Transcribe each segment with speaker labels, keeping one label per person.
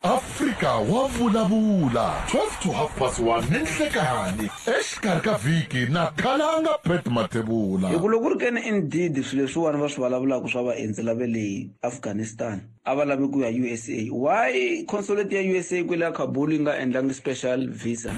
Speaker 1: Afrika wa vulavula 12 to half past 1 ninhlekani exikarhi ka vhiki na khalanga Pet Mathebula.
Speaker 2: Hi ku loko ku ri keni indeed swilo leswiwani va swi vulavulaka swa vaendzi lava le Afghanistan a va lavi ku ya USA why consulate ya USA kwele a Kabul yi nga endlangi special visa.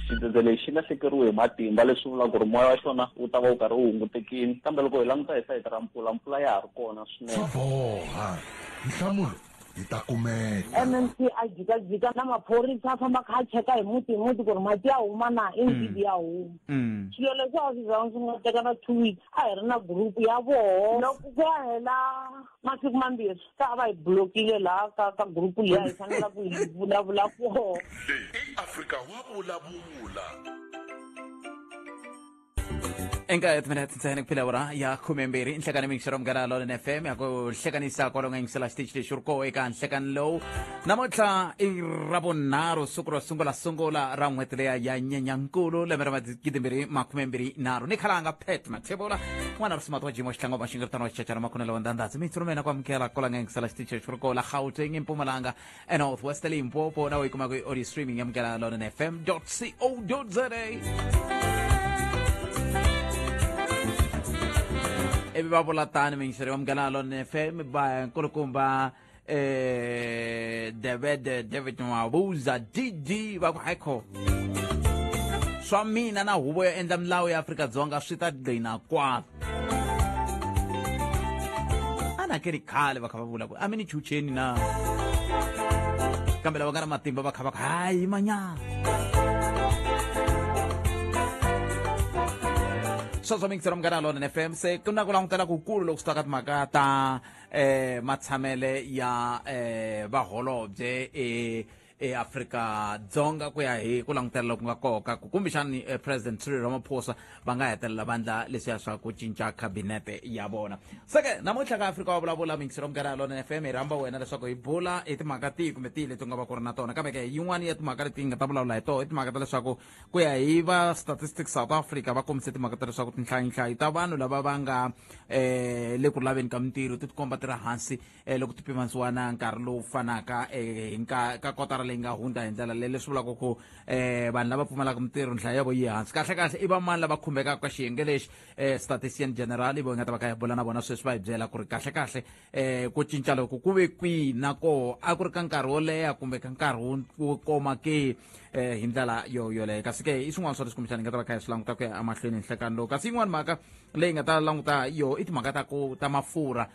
Speaker 3: Xidzedze lexi xi lahlekeriwe hi matimba leswi vulaka ku ri moya wa xona wu ta va wu karhi wu hungutekile kambe loko hi languta hi sayiti ra mpfula mpfula ya ha ri kona swinene.
Speaker 1: Swa boha nhlamulo yi ta kumeka.
Speaker 4: MMC a jikajika na maphorisa a famba kha a cheka hi muti hi muti ku ri mati ya huma na indeed ya huma. Swilo leswi a swi zanga swi nga teka na 2 weeks, a hi ri na group ya voho. Loko ku ya hela masiku 2 se a va hi blokile laha ka group liya hi fanela ku hi vulavula koho.
Speaker 1: Leyi i Afrika wa vulavula.
Speaker 5: Enka timinete ntsena ku phela awara ya 12 nhlekani mixero Munghana Lonene FM ya ku hlekanisa kwalo nga yingisela xitichi lexi ri koho eka nhlekani lowu. Namuntlha i Ravunharhu, siku ro sungula sungula ra n'hweti leya ya Nyenyankulu, lembe ra 2023. Ni khalanga Pet Mathebula, n'wana ri wa jimo xitlangoma xingiritano wa xichachana makhonelo wa ndandhazi mitsulo mina ku amukela kwala nga yingisela xitichi lexi ri koho la Gauteng, Mpumalanga, eNorth West, Limpopo, na u yi kumaka hi audio streaming ya Munghana Lonene FM co za. Ivi va vula tani mingiseri wa Munghana Lonene FM va nkulukumba David Mabuza DD va ku haikho swa mina na huvo yo endla milawu ya Afrika-Dzonga swi ta gcina kwala. A na ke ri khale va kha va vula ku a mi ni chucheni na kambe lava nga na matimba va kha va ku hayi manyana sweswo. Mingisero Munghana Lonene FM, se ku na ku langutela kukulu loko swi ta ka timhaka ta matshamele ya vaholobye eAfrika Dzonga ku ya hi ku langutela loku nga koka ku kumbexani President Cyril Ramaphosa va nga hetelela vandla leswiya swa ku cinca khabinete ya vona. Seke namuntlha ka Afrika wa vulavula, mingisero Munghana Lonene FM, hi rhamba wena leswaku hi bula hi timhaka tihi kumbe tihi leti u nga va ku ri na tona. Kambe ke yin'wana ya timhaka leti hi nga ta vulavula hi toho i timhaka ta leswaku ku ya hi va Statistics South Africa va kombise timhaka ta leswaku tinhlayinhlayi ta vanhu lava va nga le ku laveni ka mintirho ti tikomba ti ri hansi loko ti pimanisiwa na nkarhi lowu fanaka hi ka kotara leyi nga hundza. Hi ndlela leyi leswi vulaka ku vanhu lava pfumalaka mintirho nhlayo ya vo yi hansi. Kahle kahle i va mani lava khumbekaka ka xiyenge lexi? Statistician general i vo hi nga ta va kha hi bula na vona sweswi, va hi byela ku ri kahle kahle ku cinca loko ku ve kwihi na koho a ku ri ka nkarhi wo leha kumbe ka nkarhi wo koma ke hi ndlela yo yoleyo. Kasi ke i swin'wana swa leswi kumbexana hi nga ta va kha hi swi languta ku ya emahlweni nhlekani lowu. Kasi yin'wani mhaka leyi nga ta languta yo i timhaka ta ku ta mafurha,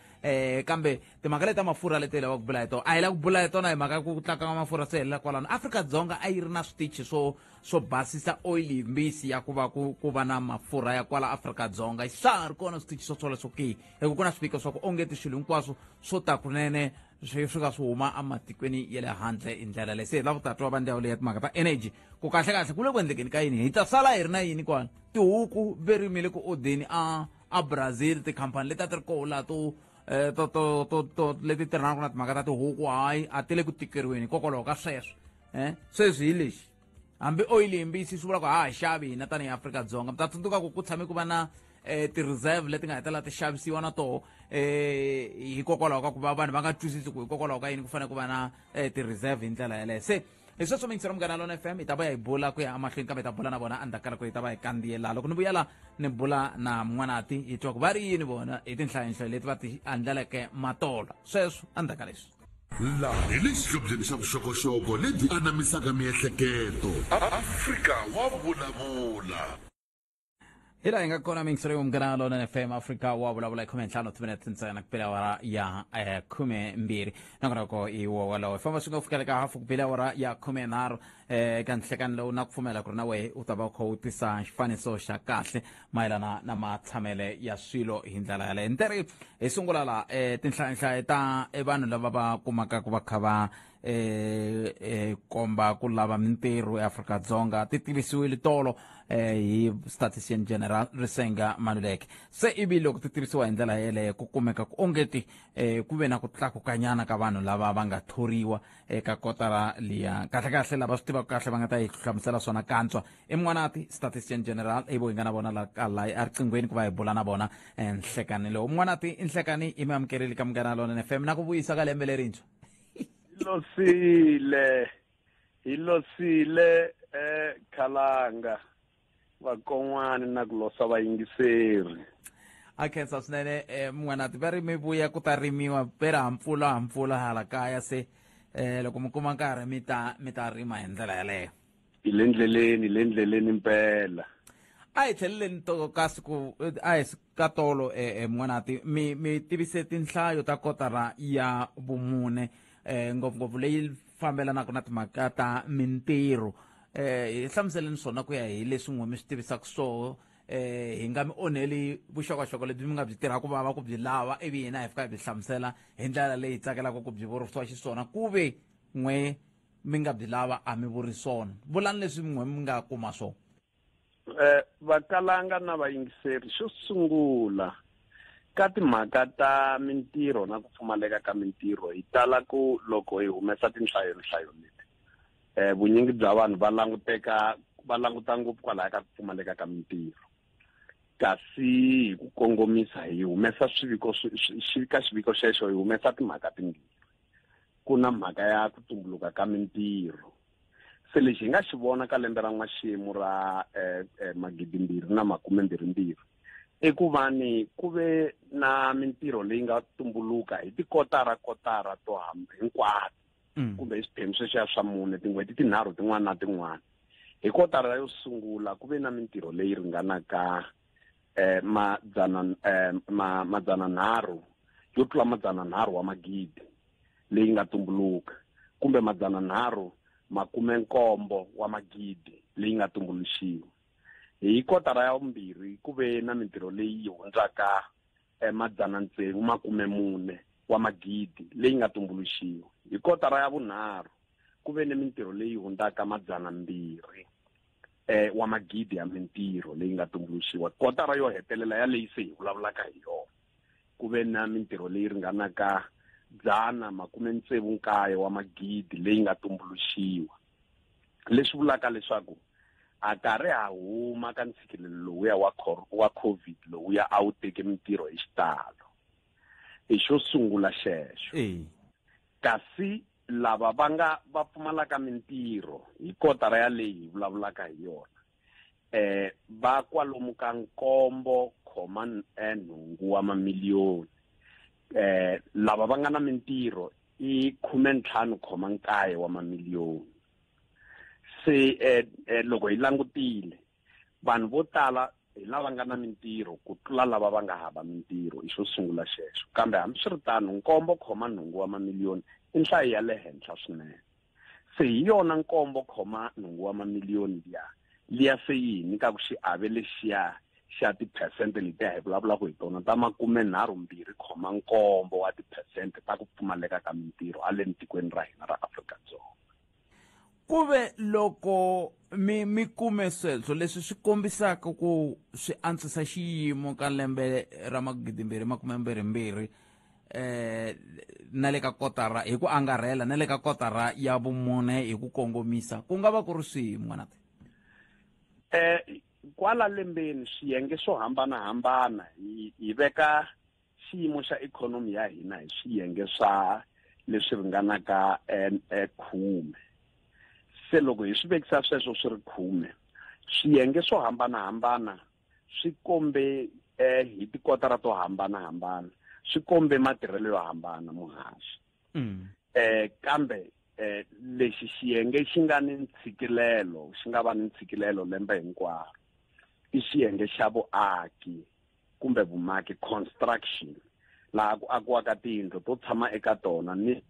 Speaker 5: kambe timhaka leti ta mafurha leti hi lavaka ku bula hi tona, a hi lava ku bula hi tona hi mhaka ku tlakuka ka mafurha swi helela kwalano. Afrika-Dzonga a yi ri na switichi swo basisa oyili hi mbisi ya ku va ku va na mafurha ya kwala Afrika-Dzonga. Swa ha ri kona switichi swo swoleswo ke? Hi ku na swiviko swa ku onge ti swilo hinkwaswo swo ta kunene swi ka swi huma ematikweni ya le handle hi ndlela leyi. Se hi lava ku ta twa va ndhawu leyi ya timhaka ta energy ku kahle kahle ku le ku endlekeni ka yini, hi ta sala hi ri na yini kwala. Tihuku ve rimile ku odeni a Brazil, tikhampani leti a ti ri koho laha to to to to to leti tirhanaka na timhaka ta tihuku, hayi, a ti le ku tikeriweni hikokwalaho ka sweswo. Sweswi hi lexi hambi oyili yimbisi swi vula ku ha ha xavi hina tanihi Afrika-Dzonga. Mi ta tsundzuka ku ku tshame ku va na ti-reserve leti nga hetelela ti xavisiwa na toho hikokwalaho ka ku va vanhu va nga twisisi ku hikokwalaho ka yini ku fanele ku va na ti-reserve hi ndlela yeleyo. Se hi sweswo, mingisero Munghana Lona FM, hi ta vuya hi bula ku ya emahlweni, kambe hi ta bula na vona endzhaku ka loko hi ta va hi kandziyela. Loko ni vuya la ni bula na N'wanati, hi twa ku va ri yini vona hi tinhlayinhlayo leti va ti andlaleke matolo sweswo endzhaku ka leswi.
Speaker 1: Laha hi le xihlobyeni xa vuxokoxoko lebyi anamisaka miehleketo. Afrika wa vulavula.
Speaker 5: Hi laha hi nga kona, mingisero yo Munghana Lona FM, Afrika wa vulavula, hi 15 timinete ntsena ku pela awara ya 12. Nakona i wo wolowo hi famba swi nga fikela ka hafu ku bile awara ya 13 ka nhlekani lowu na ku pfumela ku ri na wehe u ta va u kha u tisa xifaniso xa kahle mayelana na matshamele ya swilo hi ndlela yaleyo. Ni hi sungula la tinhlayinhlayi ta vanhu lava va kumaka ku va kha va komba ku lava mintirho eAfrika-Dzonga ti tivisiwile tolo hi Statistician General Risenga Maluleke. Se ivi loko ti tivisiwa hi ndlela yeleyo ku kumeka ku ongeti ku ve na ku tlakukanyana ka vanhu lava va nga thoriwa eka kotara liya. Kahle kahle lava swi tivaka kahle va nga ta hi hlamusela swona kantswa i N'wanati Statistician General ivo hi nga na vona la ka la eriqinghweni ku va hi bula na vona nhlekani lowu. N'wanati, i nhlekani, i mi amukerile ka Munghana Lonene FM na ku vuyisa ka lembe lerintshwa.
Speaker 6: Losile hi losile Khalanga vakon'wani na ku losa vayingiseri.
Speaker 5: A khensa swinene Mun'wanati, va ri mi vuya ku ta rimiwa ve ri hampfula hala kaya, se loko mi kuma nkarhi mi ta rima hi ndlela yaleyo.
Speaker 6: Hi le ndleleni, hi le ndleleni mpela.
Speaker 5: A hi tlheleleni to ka siku, a hi ka tolo Mun'wanati, mi tivise tinhlayo ta kotara ya vumune, ngopfungopfu leyi fambelanaka na timhaka ta mintirho. Hi hlamuseleni swona ku ya hi leswi n'we mi swi tivisaka swoho, hi nga mi onheli vuxokoxoko lebyi mi nga byi tirhaka ku vava ku byi lava, ivi hina hi fika hi byi hlamusela hi ndlela leyi tsakelaka ku byi vurisiwa xiswona, ku ve n'we mi nga byi lava a mi vuri swona. Vulani leswi n'we mi nga kuma swona.
Speaker 6: Vakalanga na vayingiseri, xo sungula ka timhaka ta mintirho na ku pfumaleka ka mintirho, hi tala ku loko hi humesa tinhlayo nhlayo leti, vunyingi bya vanhu va languteka va languta ngopfu kwalaya ka ku pfumaleka ka mintirho, kasi hi ku kongomisa hi humesa swiviko ka xiviko xexo hi humesa timhaka timbirhi. Ku na mhaka ya ku tumbuluka ka mintirho. Se lexi hi nga xi vona ka lembe ra n'waxemu ra 2022 i ku va ni ku ve na mintirho leyi nga tumbuluka hi tikotara kotara to hinkwato, kumbe hi swiphemu sweswiya swa mune, tin'hweti tinharhu tin'wana na tin'wana. Hi kotara yo sungula ku ve na mintirho leyi ringanaka madzana 300, yo tlula 300 wa magidi leyi nga tumbuluka, kumbe 370 wa magidi leyi nga tumbuluxiwa. Hi kotara ya vumbirhi ku ve na mintirho leyi hundzaka 640 wa magidi leyi nga tumbuluxiwa. Hi kotara ya vunharhu ku ve ni mintirho leyi hundzaka 200 wa magidi ya mintirho leyi nga tumbuluxiwa. Kotara yo hetelela ya leyi se hi vulavulaka hi yona ku ve na mintirho leyi ringanaka 169 wa magidi leyi nga tumbuluxiwa, leswi vulaka leswaku a karhi ha huma ka ntshikelelo lowuya wa COVID lowuya a wu teke mintirho hi xitalo. I xo sungula xexo. Kasi lava va nga va pfumalaka mintirho hi kotara ya leyi hi vulavulaka hi yona, va kwalomu ka 7.8 wa mamiliyoni. Lava va nga na mintirho i 15.9 wa mamiliyoni. Se loko hi langutile vanhu vo tala hi lava nga na mintirho ku tlula lava va nga hava mintirho, i xo sungula xexo. Kambe hambiswiritano 7.8 wa mamiliyoni i nhlayo ya le henhla swinene. Se hi yona 7.8 wa mamiliyoni liya se yi hi nyikaka xiave lexiya xa tiphesente letiya hi vulavulaka hi tona ta 32.7 wa tiphesente ta ku pfumaleka ka mintirho haleni tikweni ra hina ra Afrika-Dzonga.
Speaker 5: Ku ve loko mi kume sweswo leswi swi kombisaka ku swi antswisa xiyimo ka lembe ra 2022 na le ka kotara hi ku angarhela na le ka kotara ya vumune hi ku kongomisa, ku nga va ku ri swihi, Mun'wanati?
Speaker 6: Kwala lembeni swiyenge swo hambanahambana, hi veka xiyimo xa ikhonomi ya hina hi swiyenge swa leswi ringanaka 10. Se loko hi swi vekisa sweswo swi ri 10, swiyenge swo hambanahambana swi kombe hi tikotara to hambanahambana, swi kombe matirhelo yo hambana, muhaxi. Kambe lexi xiyenge xi nga ni ntshikilelo, xi nga va ni ntshikilelo lembe hinkwaro, i xiyenge xa vuaki kumbe vumaki, construction, laha ku akiwaka tiyindlu to tshama eka tona ni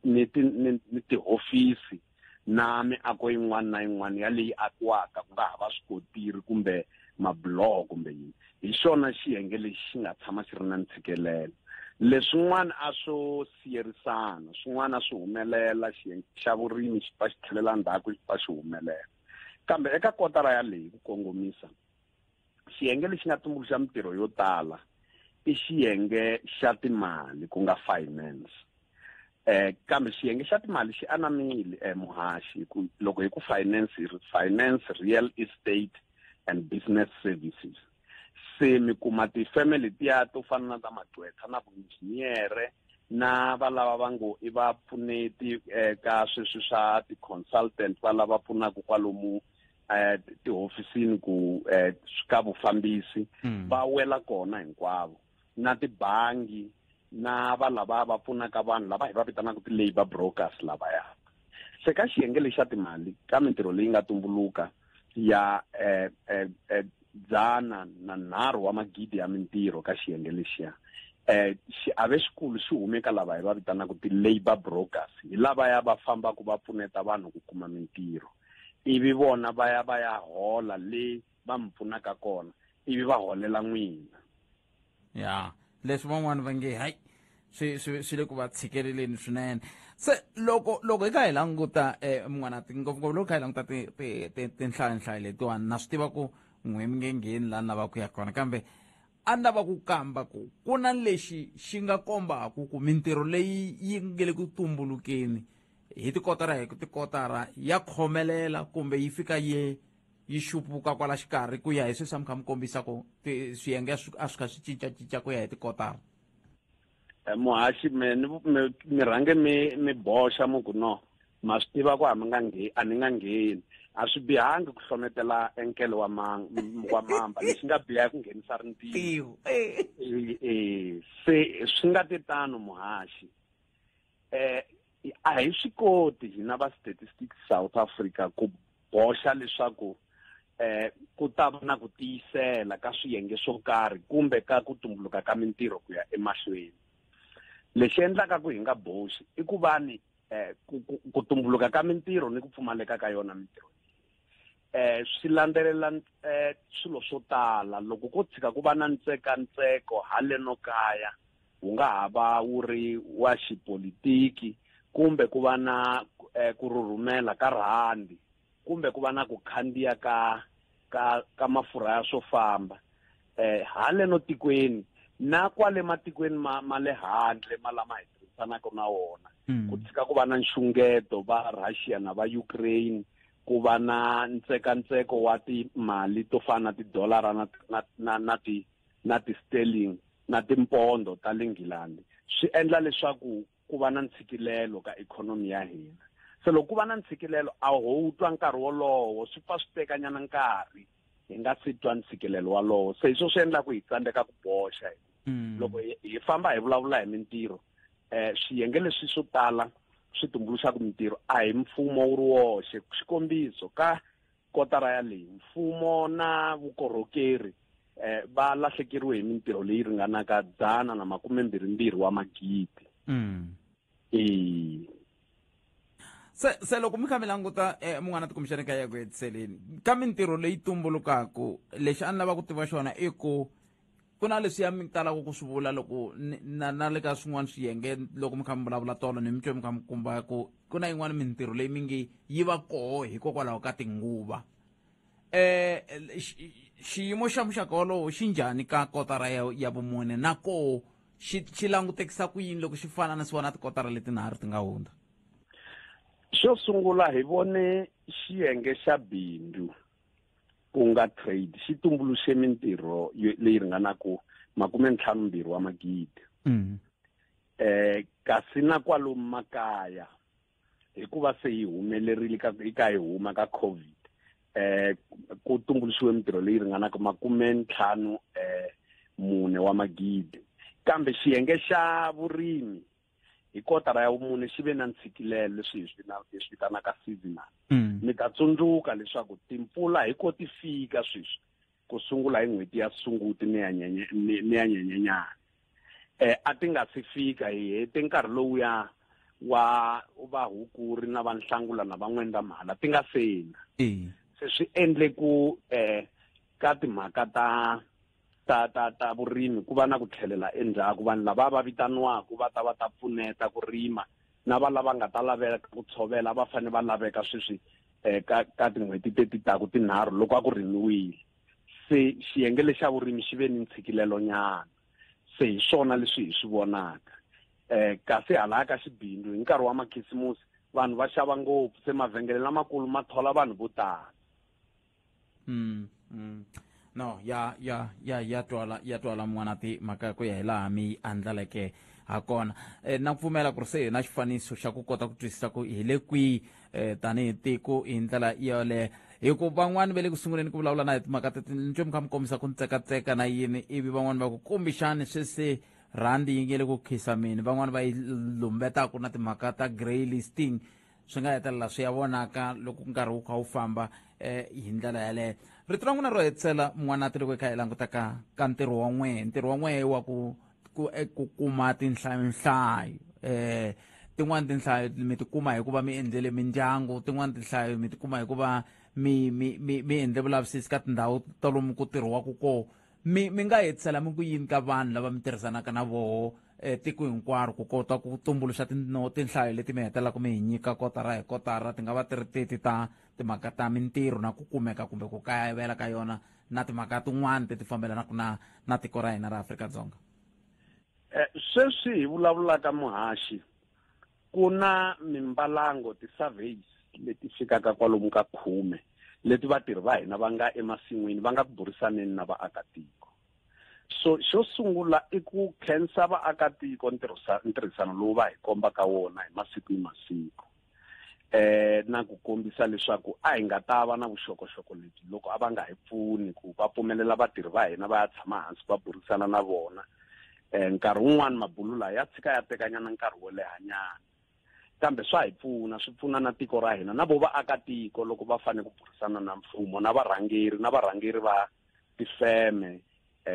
Speaker 6: tihofisi na miako yin'wana na yin'wana ya leyi akiwaka, ku nga ha va swikotiri kumbe mabuloho kumbe yini. Hi xona xiyenge lexi xi nga tshama xi ri na ntshikelelo. Leswin'wana a swo siyerisana, swin'wana a swi humelela, xiyenge xa vurimi xi pfa xi tlhelela ndzhaku, xi pfa xi humelela. Kambe eka kotara ya leyi ku kongomisa, xiyenge lexi nga tumbuluxa mintirho yo tala i xiyenge xa timali, ku nga finance. Kambe xiyenge xa timali xi anamile, muhaxi, ku loko hi ku finance, hi ri finance, real estate and business services. Se mi kuma tifeme letiya to fana na ta magqwetha na vuinjhiniyere Na va lava va ngo i vapfuneti ka sweswi swa ti-consultant, va lava pfunaka kwalomu tihofisini ku ka vufambisi, va wela kona hinkwavo. Na tibangi, na va lava va pfunaka vanhu lava hi va vitanaka ti-labour brokers lavaya. Se ka xiyenge lexi xa timali, ka mintirho leyi nga tumbuluka ya 103 wa magidi ya mintirho ka xiyenge lexiya, xiave xikulu xi hume ka lava hi va vitanaka ti-labour brokers, hi lavaya va fambaka va pfuneta vanhu ku kuma mintirho, ivi vona va ya va ya hola le va mi pfunaka kona, ivi va holela n'wina.
Speaker 5: Ya leswi van'wani va nge hayi, swi le ku va tshikeleleni swinene. Se loko hi kha hi languta, mun'wana, ngopfungopfu loko kha hi languta tinhlayo letiwani, na swi tiva ku n'we mi nge ngheni laha ni lavaka ku ya kona, kambe a ni lava ku kamba ku ku na lexi xi nga kombaku ku mintirho leyi yi nge le ku tumbulukeni hi tikotara hi tikotara ya khomelela kumbe yi fika yi xupuka kwala xikarhi, ku ya hi sweswi a mi kha mi kombisa ku swiyenge a swi kha swi cincacinca ku ya hi tikotara.
Speaker 6: Muhaxi, me ni mi rhange mi boxa mu ku no ma swi tiva ku a mi nga ngheni, a ni nga ngheni. A swi bihangi ku hlometela enkele wa wa mamba, lexi nga biha ku nghenisa rintiho. Se swi nga ti tano, muhaxi, a hi swi koti hina va Statistics South Africa ku boxa leswaku ku ta va na ku tiyisela ka swiyenge swo karhi kumbe ka ku tumbuluka ka mintirho ku ya emahlweni. Lexi endlaka ku hi nga boxi i ku va ni ku tumbuluka ka mintirho ni ku pfumaleka ka yona mintirho swi landzelela swilo swo tala. Loko ko tshika ku va na ntsekantseko haleno kaya, wu nga ha va wu ri wa xipolitiki, kumbe ku va na ku rhurhumela ka rhandi, kumbe ku va na ku khandziya ka mafurha ya swo famba haleno tikweni na kwale matikweni ma le handle ma lama hi tirhisanaka na wona, ku tshika ku va na nxungeto va Russia na va Ukraine, ku va na ntsekantseko wa timali to fana na tidolara na ti-sterling na timpondo ta le Nghilandhi, swi endla leswaku ku va na ntshikilelo ka ikhonomi ya hina. Se loko ku va na ntshikilelo, a ho twa nkarhi wolowo, swi pfa swi tekanyana nkarhi hi nga si twa ntshikelelo walowo. Se hi swo swi endla ku hi tsandzeka ku boxa. Loko hi famba hi vulavula hi mintirho, swiyenge leswi swo tala swi tumbuluxaka mintirho a hi mfumo wu ri woxe. Xikombiso, ka kotara ya leyi, mfumo na vukorhokeri va lahlekeriwe hi mintirho leyi ringanaka 122 wa magidi.
Speaker 5: Se loko mi kha mi languta, mun'wana tikumbexani ka ya ku hetiseleni ka mintirho leyi tumbulukaku, lexi a ni lava ku tiva xona i ku ku na leswiya mi talaka ku swi vula loko na le ka swin'wana swiyenge, loko mi kha mi vulavula tolo ni mi twe mi kha mi kumba ku ku na yin'wana mintirho leyi mi nge yi va koho hikokwalaho ka tinguva. Xiyimo xa muxaka wolowo xi njhani ka kotara ya vumune, na koho xi langutekisa ku yini loko xi fananisiwa na tikotara letinharhu ti nga hundza?
Speaker 6: Xo sungula, hi vone xiyenge xa bindzu, ku nga trade, xi tumbuluxe mintirho leyi ringanaku 52 wa magidi. Kasi na kwalomu makaya, hikuva se hi humelerile ka ka hi huma ka COVID, ku tumbuluxiwe mintirho leyi ringanaka 54 wa magidi. Kambe xiyenge xa vurimi hi kotara ya vumune xi ve na ntshikilelo, leswi hi swi vitanaka seasonal. Mi ta tsundzuka leswaku timpfula hi ko ti fika sweswi ku sungula hi n'hweti ya Sunguti ni ya Nyenyenyana, a ti nga si fika. Hi hete nkarhi lowuya wa va Hukuri na va Nhlangula na va N'wendzamhala ti nga sena. Se swi endle ku ka timhaka ta vurimi ku va na ku tlhelela endzhaku. Vanhu lava va vitaniwaka va ta va ta pfuneta ku rima na va lava nga ta laveka ku tshovela va fanele va laveka sweswi ka tin'hweti teti taku tinharhu loko a ku rimiwile. Se xiyenge lexa vurimi xi ve ni ntshikilelo nyana. Se hi swona leswi hi swi vonaka. Kasi hala ka xibindzu, hi nkarhi wa makhisimusi vanhu va xava ngopfu, se mavhengele lamakulu ma thola vanhu vo tala.
Speaker 5: No, ya twala, ya twala, mun'wana, ti mhaka ku ya hi laha mi andlaleke. ha kona. Na ku pfumela ku ri se hi na xifaniso xa ku kota ku twisisa ku hi le kwihi tanihi tiko hi ndlela yoleyo, hi ku van'wani va le ku sunguleni ku vulavula na hi timhaka teti ni twe mi kha mi kombisa ku ntsekatseka na yini, ivi van'wani va ku kumbexani sweswi rhandi yi nge le ku khisameni, van'wani va yi lumbetaku na timhaka ta grey listing, swi nga hetelela swi ya vonaka loko nkarhi wu kha wu famba hi ndlela yaleyo. Rito ra n'wina ro hetisela n'wanati loko hi kha hi languta ka ntirho wa n'wehe, ntirho wa n'wehe wa ku kuma tinhlayonhlayo, tin'wani tinhlayo mi ti kuma hikuva mi endlele mindyangu, tin'wani tinhlayo mi ti kuma hikuva mi endle vulavisisi ka tindhawu ta lomu ku tirhiwaka kona. Mi nga hetisela mi ku yini ka vanhu lava mi tirhisanaka na voho tiko hinkwaro ku kota ku tumbuluxa tinhlayo leti mi hetelelaka mi hi nyika kotara hi kotara, ti nga va ti ri teti ta timhaka ta mintirho na ku kumeka kumbe ku kayivela ka yona na timhaka tin'wana leti fambelanaka na tiko ra hina ra Afrika-Dzonga?
Speaker 6: Sweswi hi vulavulaka muhaxi, ku na mimbalango ti-surveys leti fikaka kwalomu ka 10 leti vatirhi va hina va nga emasin'wini va nga ku burisaneni na vaakatiko. So xo sungula i ku khensa vaakatiko ntirhisano lowu va hi kombaka wona hi masiku ni masiku, na ku kombisa leswaku a hi nga ta va na vuxokoxoko lebyi loko a va nga hi pfuni ku va pfumelela vatirhi va hina va ya tshama hansi va burisana na vona. Nkarhi wun'wani mabulu lawa ya tshika ya tekanyana nkarhi wo lehanyana, kambe swa hi pfuna, swi pfuna na tiko ra hina na vo vaakatiko loko va fanele ku burisana na mfumo na varhangeri va tifeme,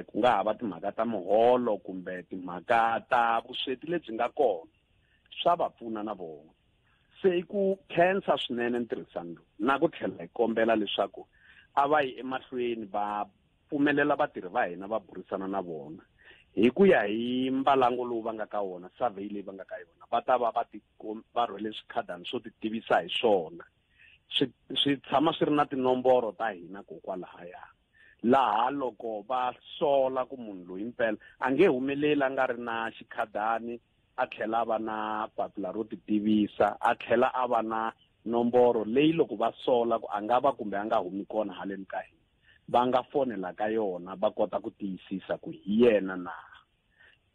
Speaker 6: ku nga ha va timhaka ta muholo kumbe timhaka ta vusweti lebyi nga kona, swa va pfuna na vona. Se i ku khensa swinene ntirhisano lowu na ku tlhela hi kombela leswaku a va yi emahlweni va pfumelela vatirhi va hina va burisana na vona hi ku ya hi mbalango lowu va nga ka wona, survey leyi va nga ka yona, va ta va va rhwele swikhadani swo ti tivisa hi swona. Swi tshama swi ri na tinomboro ta hina kokwalahaya, laha loko va sola ku munhu loyi impela a nge humeleli a nga ri na xikhadani, a tlhela a va na papila ro ti tivisa, a tlhela a va na nomboro leyi loko va sola ku a nga va kumbe a nga humi kona haleni ka hina, va nga fonela ka yona va kota ku tiyisisa ku hi yena na.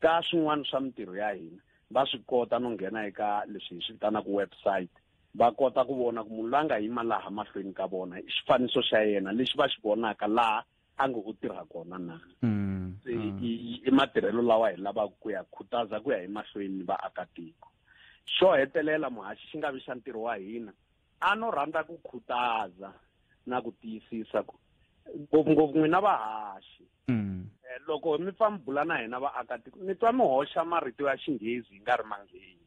Speaker 6: Ka swin'wana swa mintirho ya hina va swi kota no nghena eka leswi hi swi vitanaka website, va kota ku vona ku munhu loyi a nga yima laha mahlweni ka vona i xifaniso xa yena lexi va xi vonaka laha a nga u tirha kona na. I matirhelo lawa hi lavaka ku ya khutaza ku ya emahlweni vaakatiko. Xo hetelela muhaxi xi nga vi xa ntirho wa hina, a no rhandza ku khutaza na ku tiyisisa ku ngopfungopfu n'wina vahaxi, loko mi pfa mi bula na hina vaakatiko mi twa mi hoxa marito ya xinghezi hi nga ri manghezi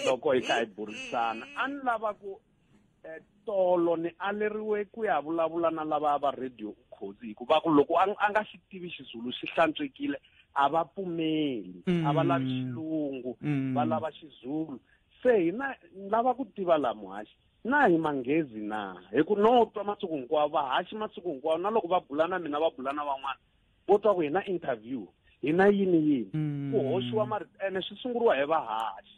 Speaker 6: loko hi kha hi burisana. A ni lava ku tolo ni aleriwe ku ya vulavula na lava va radio Ukhozi, hikuva ku loko a nga xi tivi Xizulu xi hlantswekile a va pfumeli, a va lavi xilungu, va lava Xizulu. Se hina lava ku tiva la muhaxi na hi manghezi na, hi ku no twa masiku hinkwawo vahaxi masiku hinkwawo, na loko va bula na mina va bula na van'wana vo twa ku hi na interview hi na yini yini, ku hoxiwa marito ene swi sunguriwa hi vahaxi.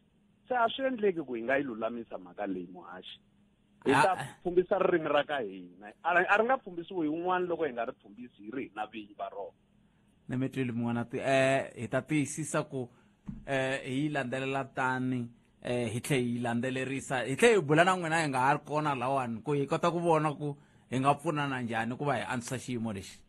Speaker 6: Se a swi endleki ku hi nga yi lulamisa mhaka leyi muhaxi, hi ta pfhumbisa ririmi ra ka hina, a ri nga pfhumbisiwi hi un'wana loko hi nga ri pfhumbisi hi ri hina vinyi va rona.
Speaker 5: Ni mi twile mun'wana, hi ta tiyisisa ku hi yi landzelela tani, hi tlhe hi landzelerisa, hi tlhe hi bula na n'wina hi nga ha ri kona lawani ku hi kota ku vona ku hi nga pfunana njhani ku va hi antswisa xiyimo lexi.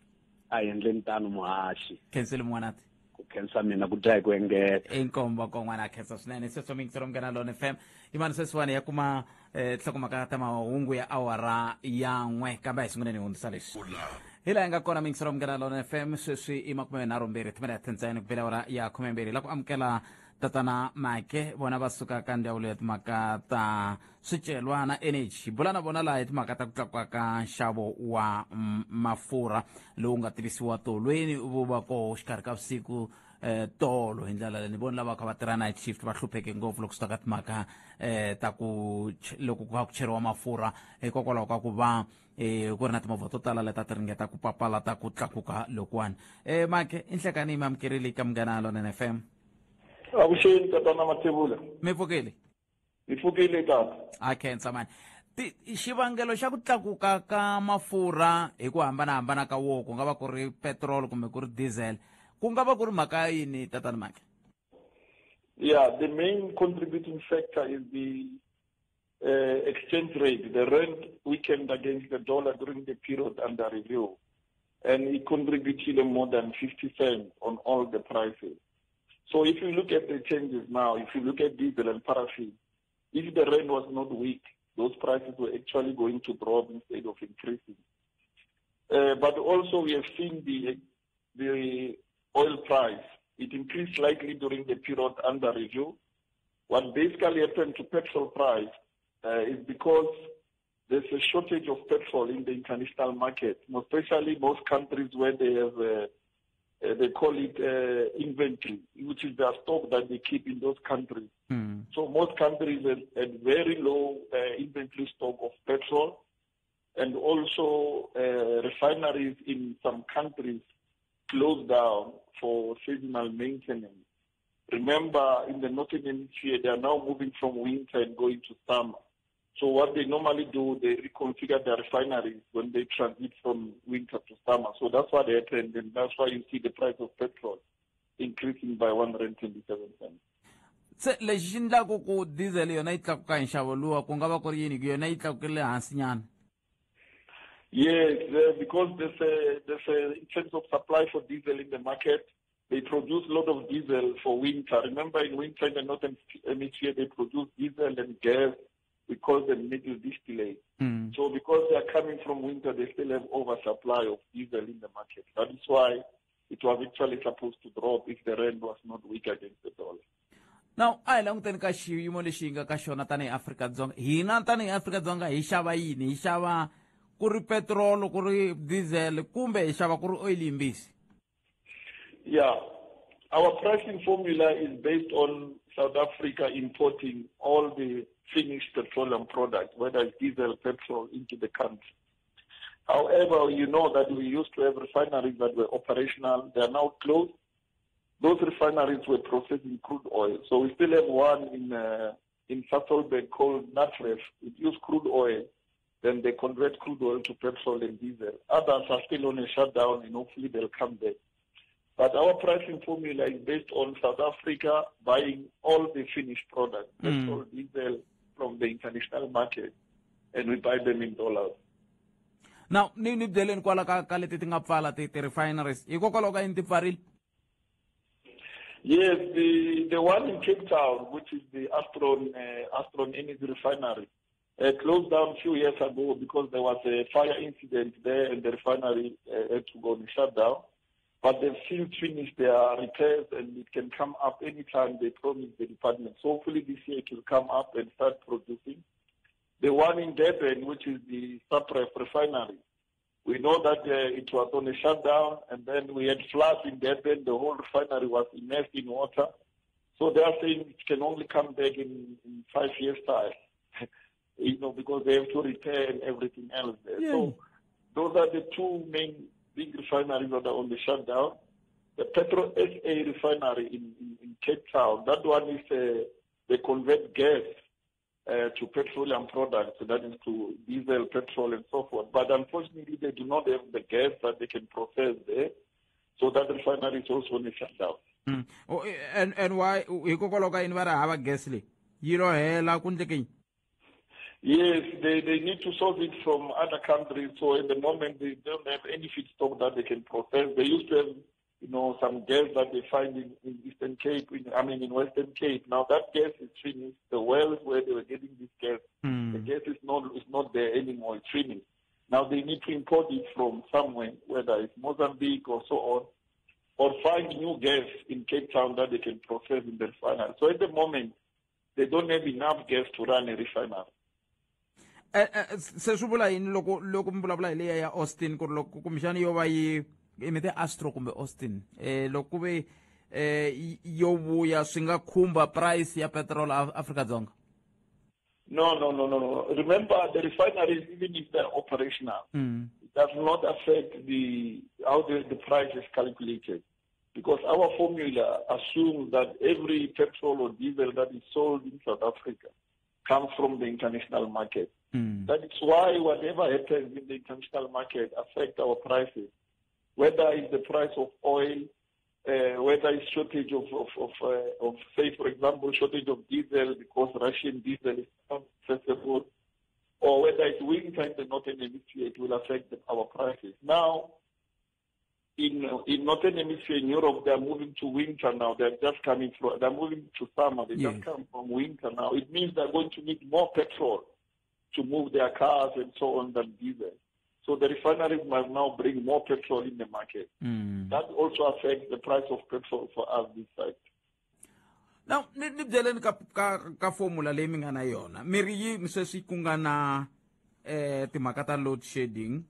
Speaker 6: A hi endleni tano muhaxi.
Speaker 5: Khensile mun'wanati.
Speaker 6: Ku khensa mina ku dya hi ku engeta.
Speaker 5: Inkombo kon'wana a khensa swinene. Sweswo mi yingisela Munghana Lone FM. Yimani sweswiwani ya kuma nhlokomhaka ta mahungu ya awara ya 1, kambe a hi sunguleni hi hundzisa leswi. Hi laha hi nga kona mi yingisela Munghana Lone FM sweswi i 32 timinete ntsena ku bela awara ya 12. La ku amukela tatana Make, vona va suka ka ndzawulo ya timhaka ta swicelwa na energy. Bula na vona laha hi timhaka ta ku tlakuka ka nxavo wa mafurha lowu nga tivisiwa tolweni wu va koho xikarhi ka vusiku tolo. Hi ndlela leyi ni voni lava kha va tirha night shift va hlupheke ngopfu loko swi ta ka timhaka ta ku loko ku kha ku cheriwa mafurha, hikokwalaho ka ku va ku ri na timovha to tala leti a ti ringeta ku papalata ku tlakuka lokuwani. Make, i nhlekani mi amukerile ka Munghana Lonene FM.
Speaker 7: Avuxeni tatana Mathebula.
Speaker 5: Mi pfukile?
Speaker 7: Mi pfukile tata.
Speaker 5: A khensa mani. Xivangelo xa ku tlakuka ka mafurha hi ku hambanahambana ka wo, ku nga va ku ri petrol kumbe ku ri diesel, ku nga va ku ri mhaka yini tatana Make?
Speaker 7: Yeah, the main contributing factor is the exchange rate. The rand weakened against the dollar during the period under review, and it contributed more than 50 cents on all the prices. So if you look at the changes now, if you look at diesel and paraffin, if the rand was not weak, those prices were actually going to drop instead of increasing. But also we have seen the oil price. It increased slightly during the period under review. What basically happened to petrol price is because there's a shortage of petrol in the international market, especially most countries where they have, they call it inventory, which is their stock that they keep in those countries. So most countries had very low inventory stock of petrol, and also refineries in some countries closed down for seasonal maintenance. Remember, in the Northern Hemisphere, they are now moving from winter and going to summer. So what they normally do, they reconfigure their refineries when they transit from winter to summer. So that's what happened, and that's why you see the price of petrol increasing by 127 cents.
Speaker 5: Se lexi xi endlaku ku diesel yona yi tlakuka hi nxavo luwa ku nga va ku ri yini ku yona yi tlakukile hansi nyana?
Speaker 7: Yes, because there's a in terms of supply for diesel in the market, they produce a lot of diesel for winter. Remember, in winter in the Northern Hemisphere, they produce diesel and gas. We call them middle distillate. So because they are coming from winter, they still have oversupply of diesel in the market. That is why it was actually supposed to drop if the rand was not weak against the dollar.
Speaker 5: Now a hi languteni ka xiyimo lexi hi nga ka xona tanihi Afrika-Dzonga. Hina tanihi Afrika-Dzonga hi xava yini? Hi xava ku ri petrol, ku ri diesel, kumbe hi xava ku ri oil yimbisi?
Speaker 7: Yeah. Our pricing formula is based on South Africa importing all the finished petroleum products, whether it's diesel, petrol, into the country. However, you know that we used to have refineries that were operational. They are now closed. Those refineries were processing crude oil. So we still have one in Sasolburg called Natref. It used crude oil. Then they convert crude oil to petrol and diesel. Others are still on a shutdown, and hopefully they'll come back. But our pricing formula is based on South Africa buying all the finished products, petrol, diesel, from the international market, and we buy them in dollars.
Speaker 5: Now ni byeleni kwala ka leti ti nga pfala ti-refineries, hikokwalaho ka yini ti pfarile?
Speaker 7: Yes, the one in Cape Town, which is the Astron Energy Refinery, closed down a few years ago because there was a fire incident there and the refinery had to go on shutdown. But they've since finished their repairs and it can come up anytime, they promise the department. So hopefully this year it will come up and start producing. The one in Durban, which is the Sapref refinery, we know that it was on a shutdown, and then we had floods in Durban. The whole refinery was immersed in water. So they are saying it can only come back in 5 years' time, because they have to repair and everything else there. So those are the two main big refineries that are on the shutdown. The Petro SA refinery in Cape Town, that one is they convert gas to petroleum products, so that is to diesel, petrol, and so forth. But unfortunately, they do not have the gas that they can process there. So that refinery is also on a shutdown.
Speaker 5: Oh, and why, hikokwalaho ka yini va ri hava gas leyi yi lo hela ku ndleke yini?
Speaker 7: Yes, they need to source it from other countries. So at the moment, they don't have any feedstock that they can process. They used to have some gas that they find in Eastern Cape, I mean in Western Cape. Now that gas is finished. The wells where they were getting this gas, the gas is not there anymore. It's finished. Now they need to import it from somewhere, whether it's Mozambique or so on, or find new gas in Cape Town that they can process in the refinery. So at the moment, they don't have enough gas to run a refinery.
Speaker 5: Se swi vula yini loko mi vulavula hi leya ya Austin, ku ri loko kumbexani yo va yi mi te Astro kumbe Austin, loko ku ve yo vuya swi nga khumba price ya petrol Afrika-Dzonga?
Speaker 7: No. Remember, the refineries, even if they're operational, it does not affect the how the price is calculated. Because our formula assumes that every petrol or diesel that is sold in South Africa comes from the international market. That is why whatever happens in the international market affects our prices. Whether it's the price of oil Whether it's shortage of, say, for example, shortage of diesel because Russian diesel is not accessible, or whether it's winter in the Northern Hemisphere, it will affect our prices. Now, in Northern Hemisphere, in Europe, they are moving to winter now. They're just coming from, they're moving to summer. They just come from winter now. It means they're going to need more petrol to move their cars and so on than diesel. So the refineries must now bring more petrol in the market. That also affects the price of petrol for us this side.
Speaker 5: Now, ni byeleni ka formula leyi mi nga na yona. Mi ri yini sweswi ku nga na timhaka ta load shedding?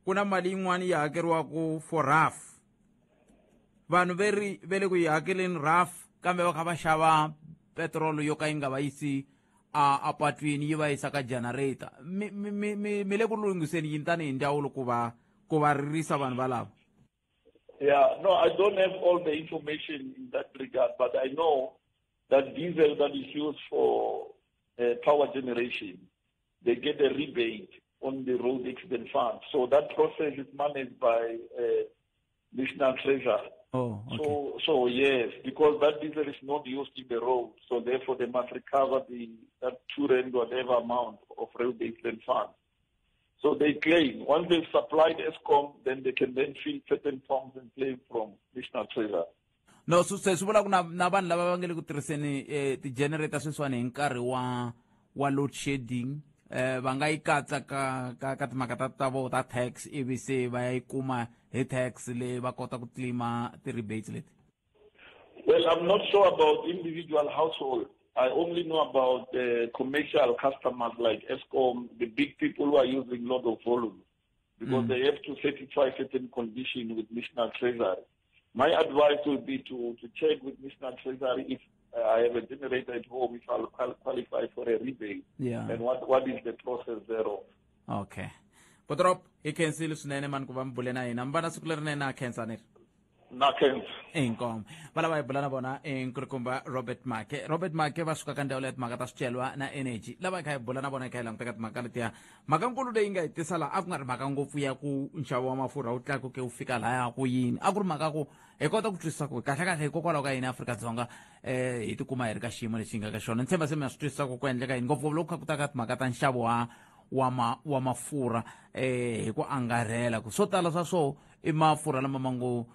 Speaker 5: Ku na mali yin'wana yi hakeriwaka for RAF. Vanhu ve ri ve le ku yi hakeleni RAF kambe va kha va xava petrol yo ka yi nga va yisi a patwini, yi va yisa ka generator. Mi le ku lunghiseni yini tanihi ndzawulo ku va ririsa vanhu valava?
Speaker 7: Yeah, no, I don't have all the information in that regard, but I know that diesel that is used for power generation, they get a rebate on the road accident fund. So that process is managed by National Treasury.
Speaker 5: Oh, okay.
Speaker 7: So yes, because that diesel is not used in the road, so therefore they must recover that 2 rand whatever amount of road accident fund. So they claim, once they've supplied Eskom, then they can then fill certain forms and claim from National Treasury.
Speaker 5: No, so swi vula ku na vanhu lava va nge le ku tirhiseni ti-generator sweswiwani hi nkarhi wa load shedding, va nga yi katsa ka timhaka ta vo ta tax, ivi se va ya yi kuma hi tax leyi va kota ku claima ti-rebates leti.
Speaker 7: Well, I'm not sure about individual households. I only know about commercial customers like Eskom, the big people who are using a lot of volume, because they have to satisfy certain conditions with National Treasury. My advice would be to check with National Treasury if I have a generator at home, if I'll qualify for a rebate, and what is the process thereof.
Speaker 5: Okay. Botrop, hi khensile swinene mani ku va mi bule na hina. Mi va na siku lerinene, a khensa ni ri.
Speaker 7: Na khensa.
Speaker 5: Inkomu. Va lava hi bula na vona i nkulukumba Robert Maake. Robert Maake va suka ka ndzawulo ya timhaka ta swicelwa na energy. Lava hi kha hi bula na vona hi kha hi languta ka timhaka letiya. Mhakankulu leyi nga hi tisa laha a ku nga ri mhaka ngopfu ya ku nxavo wa mafurha wu tlakuke wu fika lahaya ku yini. A ku ri mhaka ku hi kota ku twisisa ku kahlekahle hikokwalaho ka yini Afrika-Dzonga hi tikuma hi ri ka xiyimo lexi hi nga ka xona. Ni tshemba se mi ya swi twisisa ku ku endleka yini ngopfungopfu loko kha ku ta ka timhaka ta nxavo wa mafurha hi ku angarhela ku swo tala swa swoho i mafurha lama ma ngo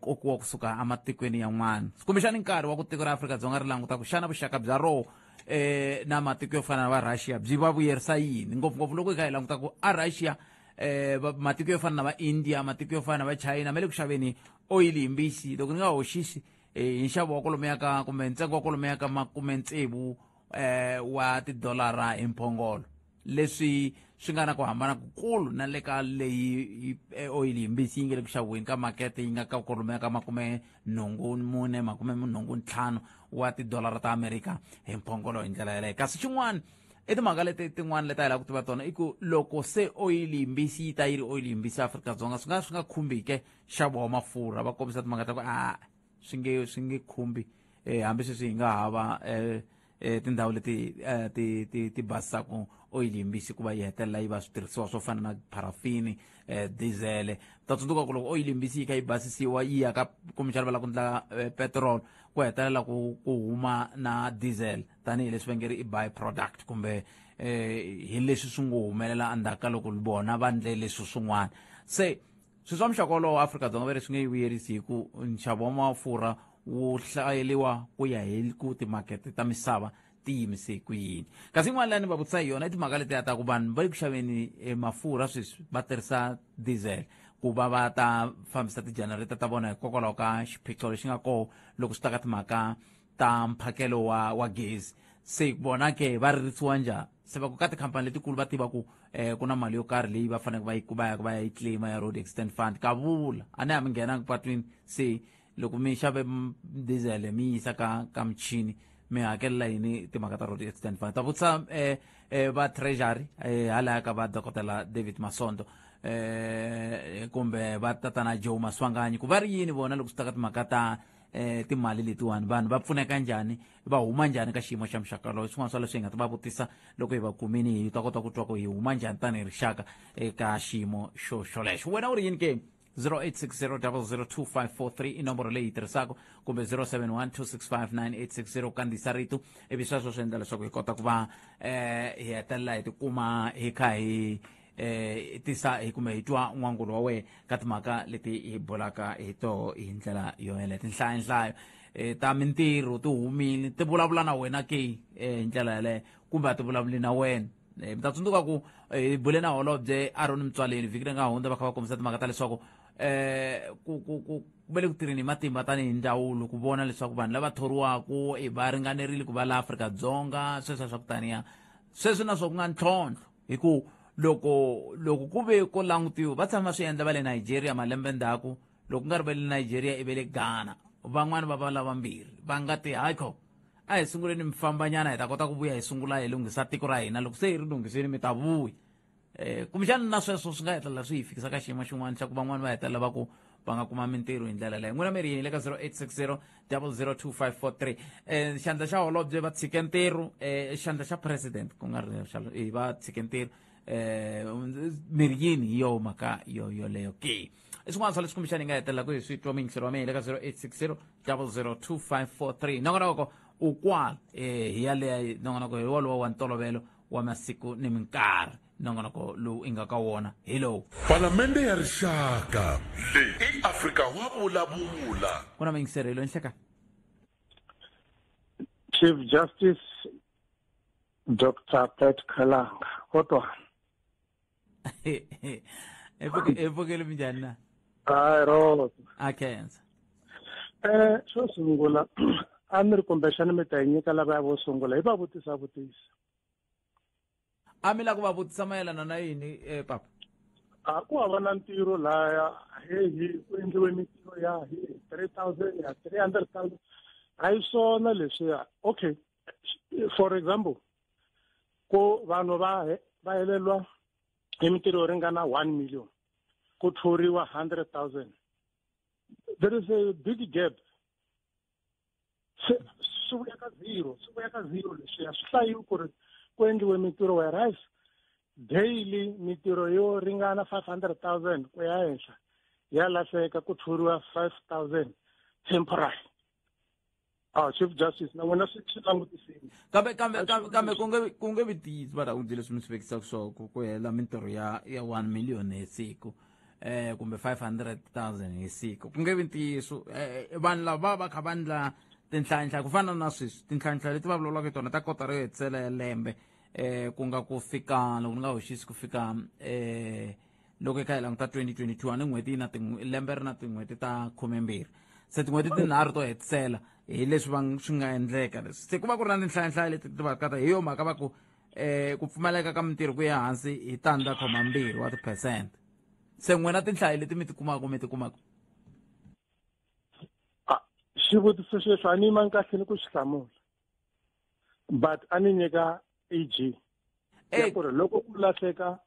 Speaker 5: kokiwa kusuka ematikweni yan'wana. Kumbexani nkarhi wa ku tiko ra Afrika-Dzonga ri languta ku xana vuxaka bya roho na matiko yo fana na va Russia byi va vuyerisa yini, ngopfungopfu loko hi kha hi languta ku a Russia matiko yo fana na va India, matiko yo fana na va China ma le ku xaveni oyili hi mbisi, loko ni nga hoxisi hi nxavo wa kwalomuya ka kumbe ntsengo wa kwalomuya ka makume tsevu wa tidolara hi mphongolo, leswi swi nga na ku hambana kukulu na le ka leyi oyili hi mbisi yi nga le ku xaviweni ka makete yi nga ka kwalomuya ka 84, 85 wa tidolara ta Amerika hi mphongolo hi ndlela yeleyo. Kasi xin'wana i timhaka leti tin'wana leti a hi lava ku tiva tona i ku loko se oyili hi mbisi yi ta yi ri oyili hi mbisi Afrika-Dzonga swi nga khumbi ke nxavo wa mafurha, va kombisa timhaka ta ku a swi nge khumbi hambi sweswi hi nga hava tindhawu leti ti basisaka oyili hi mbisi ku va yi hetelela yi va switirhisiwa swo fana na parafini, diesel. Ta tsundzuka ku loko oyili hi mbisi yi kha yi basisiwa yi ya ka kumbexana va lava ku endla petrol, ku hetelela ku huma na diesel tanihileswi va nge ri i by product kumbe hi leswi swi ngo humelela endzhaku ka loko vona va ndle leswi swin'wana. Se swilo swa muxaka wolowo Afrika-Dzonga va ri swi nge yi vuyerisi hi ku nxavo wa mafurha wu hlayeliwa ku ya hi ku timakete ta misava ti yimise ku yini. Kasi yin'wana leyi ni va vutisa hi yona i timhaka letiya ta ku vanhu va le ku xaveni mafurha sweswi va tirhisa diesel ku va va ta fambisa ti-generator ta vona hikokwalaho ka xiphiqo lexi nga koho loko swi ta ka timhaka ta mphakelo wa gezi. Se vona ke va ririsiwa njhani? Se va ku ka tikhampani letikulu va tiva ku ku na mali yo karhi leyi va faneleke va yi va ya va ya yi claima ya road accident fund. Ka vula a ni ha mi nghenanga patwini, se loko mi xave diesel mi yisa ka michini mi hakelela yini timhaka ta road accident fund? Ta vutisa va treasury halaya ka va dokodela David Masondo kumbe va tatana Joe Maswanganyi ku va ri yini vona loko swi ta ka timhaka ta timali letiwani, vanhu va pfuneka njhani, va huma njhani ka xiyimo xa muxaka lowu. Swin'wana swa leswi hi nga ta va vutisa loko hi va kumini hi ta kota ku twa ku hi huma njhani tanihi rixaka eka xiyimo xo xolexo. Wena u ri yini ke? 0860002543 i nomboro leyi yi tirhisaka kumbe 0712659860 kandziyisa rito ivi sweswo swi endla leswaku hi kota ku va hi hetelela hi tikuma hi kha hi tisa hi kumbe hi twa n'wangulo wa wehe ka timhaka leti hi bulaka hi toho hi ndlela yo yeleyo. Tinhlayanhlayo ta mintirho ti humile, ti vulavula na wena ke hi ndlela yaleyo kumbe a ti vulavuli na wena? Mi ta tsundzuka ku hi bule na holobye Aaron Mtswaleni vhiki leri nga hundza, va kha va kombisa timhaka ta leswaku ku ku ku va le ku tirheni hi matimba tanihi ndzawulo ku vona leswaku vanhu lava thoriwaku va ringanerile ku va la Afrika-Dzonga, sweswo swa ku taniya sweswi na swo ku nga ntlhontlho hi ku loko ku ve ko langutiwa va tshama swi endla va le Nigeria malembe ndzhaku, loko ku nga ri va le Nigeria i ve le Ghana, van'wani va va lavambirhi va nga ti hayi a hi sunguleni mifambanyana hi ta kota ku vuya hi sungula hi lunghisa tiko ra hina, loko se hi ri lunghisini mi ta vuya. Kumbexana na sweswo swi nga hetelela swi hi fikisa ka xiyimo xin'wana xa ku van'wani va hetelela va ku va nga kuma mintirho hi ndlela leyi. N'wina mi ri yini le ka 0860002543? Xandla xa holobye va tshike ntirho, xandla xa president ku nga ri va tshike ntirho, mi ri yini hi yo mhaka yo yoleyo ke? I swin'wana swa leswi kumbexana hi nga hetelela ku hi swi twa muyingiseri wa mina le ka 0860002543. Nongonoko u kwala hi yaleya nongonoko hi wolowo wa ntolovelo wa masiku ni minkarhi, nongonoko lowu i nga ka wona hi lowu.
Speaker 1: Palamende ya Rixaka leyi i Afrika wa vulavula.
Speaker 5: Ku na muyingiseri loyi nhleka.
Speaker 8: Chief Justice Dr. Pat Khalanga, kodwa
Speaker 5: epfukeli minjhani na?
Speaker 8: Hayi ro.
Speaker 5: A khensa.
Speaker 8: Xo sungula a ni ri kumbexana mi ta yi nyika lava vo sungula hi va vutisa vutisa.
Speaker 5: A mi la ku va vutisa mayelana na yini papa?
Speaker 8: A ku hava na ntirho laya, heyi ku endliwe mintirho ya hi 3000 ya 300,000. A hi swona leswiya. Okay, for example, ku vanhu va helelwa hi mintirho yo ringana 1 million, ku thoriwa 100,000. There is a big gap. Swi vuya ka zero, swi vuya ka zero leswiya. Swi hlayiwi ku ri ku endliwe mintirho, whereas daily mintirho yo ringana 500,000 ku ya henhla ya lahleka, ku thoriwa 5,000 temporary. Chief Justice, na wena swi langutisile.
Speaker 5: Kambe ku nge vi tiyisi va u leswi mi swi vekisaka swona ku hela mintirho ya 1 million hi siku kumbe 500,000 hi siku, ku nge vi ntiyiso. Vanhu lava va kha va endla tinhlanhla ku fana na sweswi, tinhlanhla leti va vulavulaka hi tona ta kota ro hetisela ya lembe, ku nga ku fika loko ni nga hoxisi ku fika loko hi kha hi languta 2022 a ni n'hweti na lembe ri na tin'hweti ta 12, se tin'hweti tinharhu to hetisela hi leswi va swi nga endleka leswi. Se ku va ku ri na tinhlayanhlaya leti ti va kata hi yo mhaka va ku ku pfumaleka ka mintirho ku ya hansi hi 0.2 wa ti-percent. Se n'wina tinhlayo leti mi ti kumaka
Speaker 8: xivutiso xexo a ni yimanga kahle ni ku xi hlamula, but a ni nyika EG ya ku ri loko ku lahleka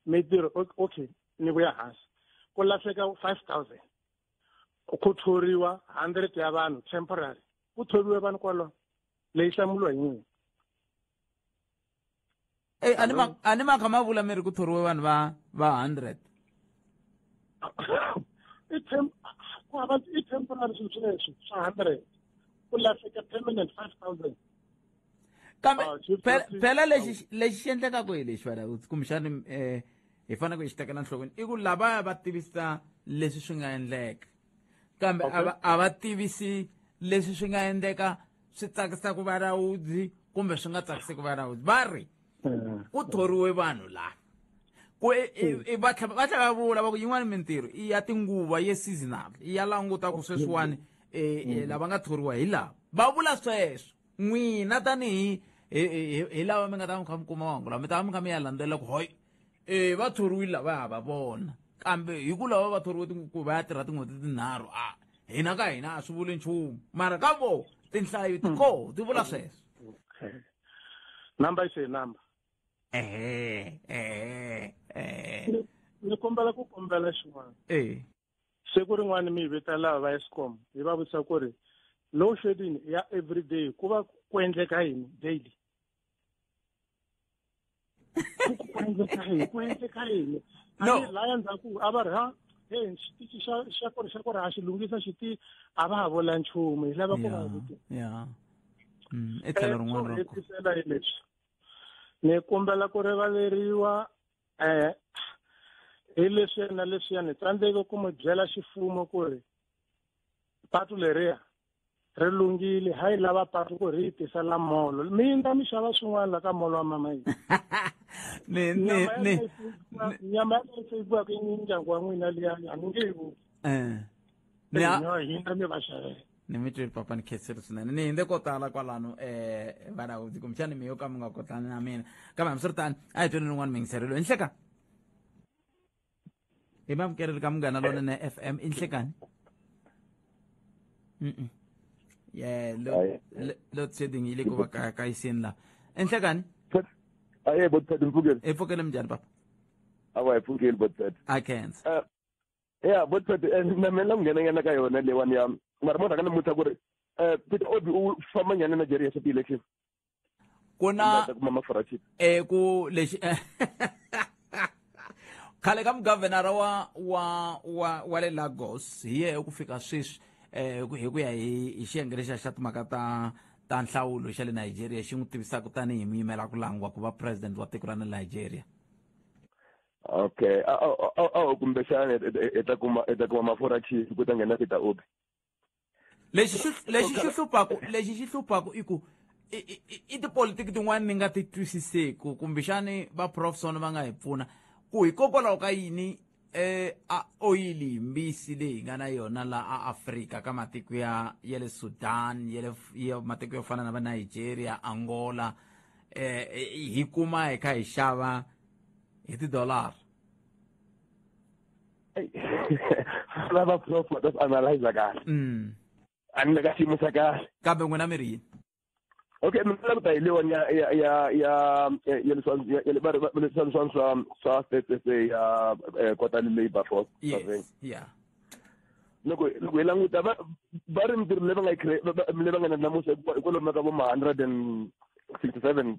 Speaker 8: mintirho, okay ni vuya hansi, ku lahleka 5,000, ku thoriwa 100 ya vanhu temporary, ku thoriwe vanhu kwalaho, leyi hlamuliwa hi n'wina.
Speaker 5: A ni makha ma vula mi ri ku thoriwe vanhu va 100.
Speaker 8: I temporary swilo sweswo swa 100, ku lahleka permanent 5,000.
Speaker 5: Kambe phela lexi xi endlekaka hi lexi vana kumbexani hi fanele ku hi xi tekela nhlokweni i ku lavaya va tivisa leswi swi nga endleka, kambe a va tivisi leswi swi nga endleka swi tsakisa ku varawudzi kumbe swi nga tsakisi ku varawudzi. Va ri ku thoriwe vanhu lava ku va tlhela va vula va ku yin'wana mintirho i ya tinguva ye seasonal, i ya languta ku sweswiwani lava nga thoriwa hi lava va vula sweswo. N'wina tanihi hi lava mi nga ta mi kha mi kuma mahungu lawa, mi ta va mi kha mi ya landzelela ku hoyi va thoriwile lava ha va vona, kambe hi ku lava va thoriwe ku va ya tirha tin'hweti tinharhu, a hina ka hina a swi vuli nchumu, mara ka vo tinhlayo ti koho ti vula sweswo.
Speaker 8: Okay, number is a number. Ni kombela ku kombela xin'wana. Siku rin'wana mi vita lava va Eskom hi va vutisa ku ri load shedding ya everyday ku va ku endleka yini daily? Ku endleka yini? Ku endleka yini?
Speaker 5: No.
Speaker 8: Laya ndzhaku a va ri ha Hey, xitichi xa ku ri xa ku ri ha xi lunghisa xiti a va ha vula nchumu hi lava ku va
Speaker 5: ya i tlhelo rin'wana
Speaker 8: ra hetisela hi leswi ni kombela ku rivaleriwa hi leswiya na leswiya ni tsandzeke ku mi byela xifumo ku ri patu leriya ri lunghile hayi lava patu ku ri yi tisela molo mi yindza mi xava swin'wana la ka molo wa mama yi
Speaker 5: ni ni ni
Speaker 8: nyama ya leyi fayiwaka i ndyangu wa n'wina liya a mi nge yi vuki
Speaker 5: ni
Speaker 8: hindza mi va xavela
Speaker 5: ni mi twile papa ni khensile swinene ni hindze ko tala kwalano um vana kumbexani mi yo ka mi nga kotlani na mina kambe hambiswiritano a hi tweni rin'wana miyingiserelo i nhleka hi mamukeleli ka munghana lonene FM i nhlekani mm yeah load shedding yi le ku va ka kayiseni laha i nhlekani
Speaker 9: aye botpet mpfukeli
Speaker 5: hi pfukele minjhani papa
Speaker 9: awa hi pfukeli botpet
Speaker 5: a khensa
Speaker 9: ya botpet na mina la ku nghenanyana ka yona leyiwani ya mara mo rhanga ni mutha ku ri Peter Obi u famba njhani na Nigeria swa ti-election
Speaker 5: ku na
Speaker 9: kuma mafurha chip
Speaker 5: ku lexi khale ka mugavhenara wa wa wa wa le Lagos hi yehe ku fika sweswi hi ku ya hi xiyenge lexiya xa timhaka ta ta nhlawulo xa le Nigeria xi n'wi tivisaka tanihi muyimela ku langiwa ku va president wa tiko ra le Nigeria.
Speaker 9: Okay, a kumbexana i ta kuma i ta kuma mafurha chip ku ta nghena Peter Obi.
Speaker 5: Lexi xi lexi xi hluphaku lexi xi hluphaku i ku i tipolitiki tin'wani ni nga ti twisiseku kumbexani va profson va nga hi pfuna ku hikokwalaho ka yini a oyili yimbisi leyi hi nga na yona la a Afrika ka matiko ya ya le Sudan ya le ya matiko yo fana na va Nigeria Angola hi kuma hi kha hi xava hi tidolara.
Speaker 9: Lava prof va ta swi analyze kahle. A ni le ka xiyimo xa kahle.
Speaker 5: Kambe n'wina mi ri yini?
Speaker 9: Okay, mina la ku ta hi leyiwani ya ya ya ya ya leswa ya le va ri leswa swa swa swa state SA ya quarterly labor force.
Speaker 5: Yes, yeah.
Speaker 9: Loko loko hi languta va va ri mintirho leyi va nga yi leyi va nga na namuntlha hi kwalomu ka vo ma 167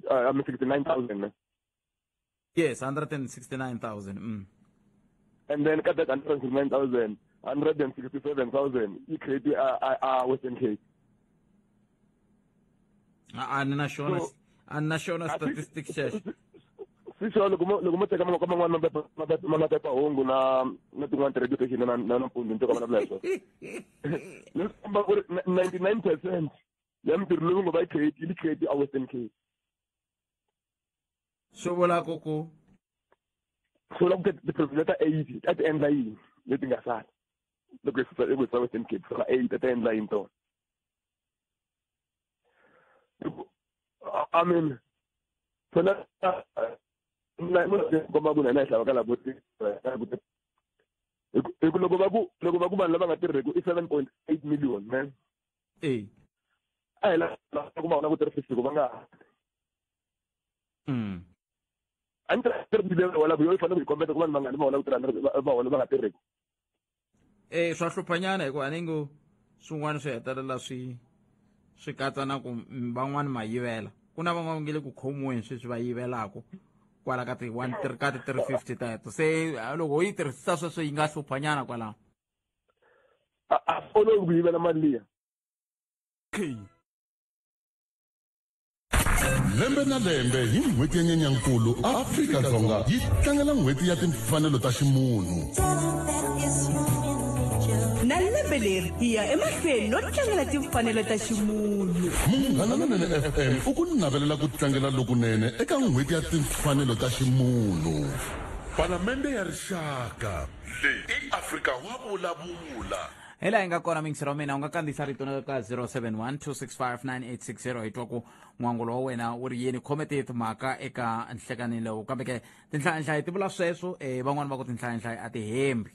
Speaker 9: I mean 69,000.
Speaker 5: Yes, 169,000.
Speaker 9: And then ka that 169,000, 167,000 yi create a Western Cape.
Speaker 5: A ni na xona a ni na xona statistics xexo.
Speaker 9: Swi sure loko mo loko mo teka ka man'wana maphephahungu na na tin'wana ti-radio station na na nampundzu ni twa ka vulavula hi swona. Leswi komba ku ri 99% ya mintirho leyi ngo va yi create yi create a Western Cape.
Speaker 5: Swi vula ku ku
Speaker 9: swi vula ku ti-province ta 80 a ti endla yini leti nga sala loko hi susa loko hi susa Western Cape sala 8 a ti endla yini tona. I mean phela komba ku na hina hi xava ka lavo hi ku loko va ku loko va ku vanhu lava nga tirheki i 7.8 million man. A hi lava ku va vona ku 350 ku va nga a ni tirhi leyi holaka yo yi fanele ku yi kombeta ku vanhu vangani va hola ku tirha va hola va nga tirheki.
Speaker 5: Swa hluphanyana hikuva a ni ngo swin'wana swi hetelela swi swi katsa na ku van'wani ma yivela ku na van'wana nge le ku khomiweni sweswi va yivelaku kwala ka ti one three ka ti 350 teto se loko yi tirhisisa sweswo yi nga hluphanyana kwalaho.
Speaker 9: A swi olovi ku yivela mali liya.
Speaker 1: Lembe na lembe hi n'hweti ya Nyenyankulu, Afrika-Dzonga yi tlangela n'hweti ya timfanelo ta ximunhu.
Speaker 10: Na lembe leri hi ya emahlweni no tlangela timfanelo ta ximunhu.
Speaker 1: Munghana Lonene FM u ku navelela ku tlangela lokunene eka n'hweti ya timfanelo ta ximunhu. Palamende ya Rixaka. Leyi i Afrika wa vulavula.
Speaker 5: Hi laha hi nga kona mingisero wa mina u nga kandziyisa rito na ka 071 265 9860 hi twa ku n'wangulo wa wena wu ri yini khome ti timhaka eka nhlekani lowu kambe ke tinhlayanhlayi ti vula sweswo van'wani va ku tinhlayanhlayi a ti hembi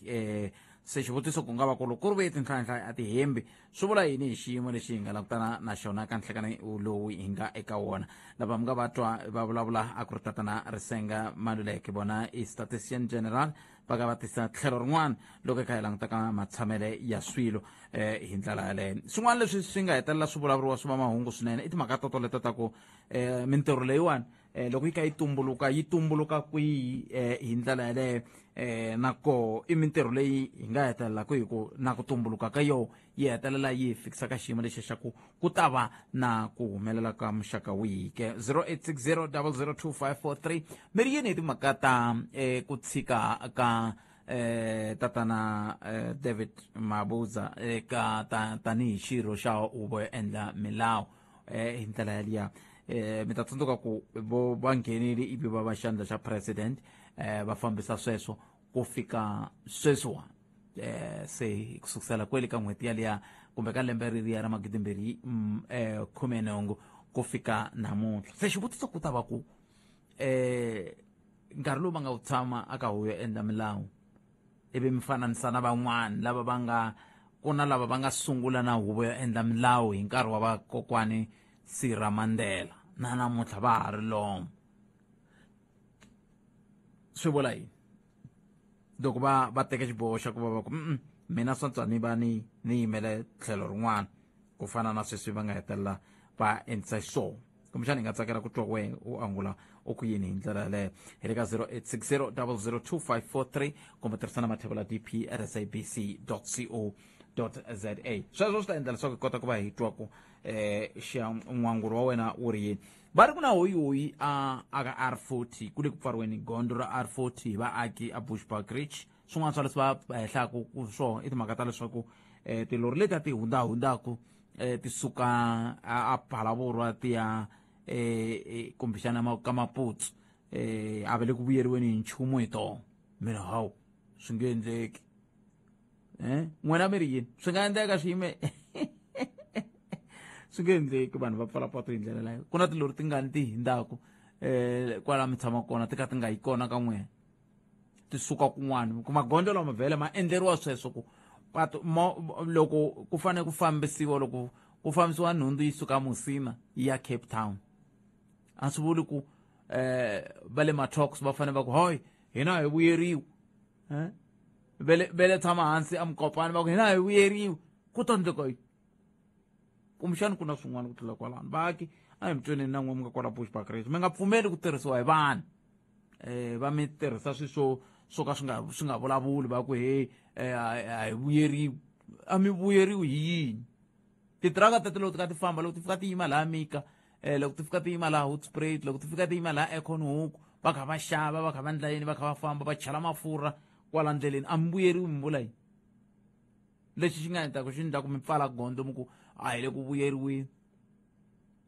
Speaker 5: se xivutiso ku nga va ku loko ku ri ve tinhlayanhlayi a ti hembi swi vula yini hi xiyimo lexi hi nga langutana na xona ka nhlekani lowu hi nga eka wona lava mi nga va twa va vulavula a ku ri tatana Risenga Maluleke vona i statistician general va ka va tisa tlhelo rin'wana loko hi kha hi languta ka matshamele ya swilo hi ndlela yaleyo swin'wana leswi swi nga hetelela swi vulavuriwa swi va mahungu swinene i timhaka to toleto ta ku mintirho leyiwani Loko yi kha yi tumbuluka, yi tumbuluka kwihi hi ndlela yaleyo, na koho i mintirho leyi hi nga hetelelaka hi ku na ku tumbuluka ka yoho yi hetelela yi hi fikisa ka xiyimo lexi xa ku ku ta va na ku humelela ka muxaka wihi ke. 0860 002543. Mi ri yini hi timhaka ta ku tshika ka tatana David Mabuza eka tanihi xirho xa huvo yo endla milawu hi ndlela yaliya? Mi ta tsundzuka ku vo va nghenile ivi va va xandla xa president, va fambisa sweswo ku fika sweswiwa, se ku sukusela kwele ka n'hweti yaliya kumbe ka lembe ririya ra 2018 ku fika namuntlha. Se xivutiso ku ta va ku nkarhi lowu va nga wu tshama aka huvo yo endla milawu, ivi mi fananisa na van'wani lava va nga ku na lava va nga sungula na huvo yo endla milawu hi nkarhi wa vakokwani Sira Mandela, na namuntlha va ha ri lomu, swi vula yini loko va teka xiboho xa ku va va ku mina swantswa ni va ni yimele tlhelo rin'wana, ku fana na sweswi va nga hetelela va endlisa xiswona? Kumbexana hi nga tsakela ku twa wehe u angula u ku yini hi ndlela yaleyo. Hi le ka 0860 002543 kumbe tirhisana mathebula dp at sabc co za. Sweswo swi ta endla leswaku hi kota ku va hi twa ku n'wangulo wa wena wu ri yini. Va ri ku na hoyihoyi a aka R40, ku le ku pfariweni gondzo ra R40 hi vaaki a Bushbuckridge. Swin'wana swa leswi va hehlaku ku swona i timhaka ta leswaku tilori leti a ti hundzahundzaku ti suka a Phalaborwa ti ya kumbexana ka Maputsu, a va le ku vuyeriweni hi nchumu hi tona. Mina hawu, swi nge endleki. N'wina mi ri yini? Swi nga endleka swi yime? Swi nge endleki vanhu va pfala pato hi ndlela leyo. Ku na tilori tingani ti hindzaku kwala mi tshama kona ti kha ti nga yi kona ka n'wina, ti suka kun'wana? Ku magondzo lama vhele ma endleriwa sweswo ku pato loko ku fanele ku fambisiwa, loko ku fambisiwa nhundzu yi suka Musina yi ya Cape Town, a swi vuli ku va le ma-talks va fanele va ku hoy hina hi vuyeriwa, vele tshama hansi a Mukopani va ku hina hi vuyeriwa, ku ta endleka yini? Kumbexani ku na swin'wana ku tlula kwalano. Vaaki a hi mi tweneni na n'we mi nga kwala Bushbuckridge, mi nga pfumeli ku tirhisiwa hi vanhu va mi tirhisa swi swo ka swi nga vulavuli, va ku hey, a hi vuyeriwi. A mi vuyeriwi hi yini? Titiraka tete loko ti ka ti famba, loko ti fika ti yima laha Mika, loko ti fika ti yima laha Hoedspruit, loko ti fika ti yima laha Acornhoek, va kha va xava, va kha va ndla yini, va kha va famba va chela mafurha kwala ndleleni, a mi vuyeriwi? Mi vula yini lexi xi nga endlaku xi endlaku mi pfala gondzo mi ku a hi le ku vuyeriweni?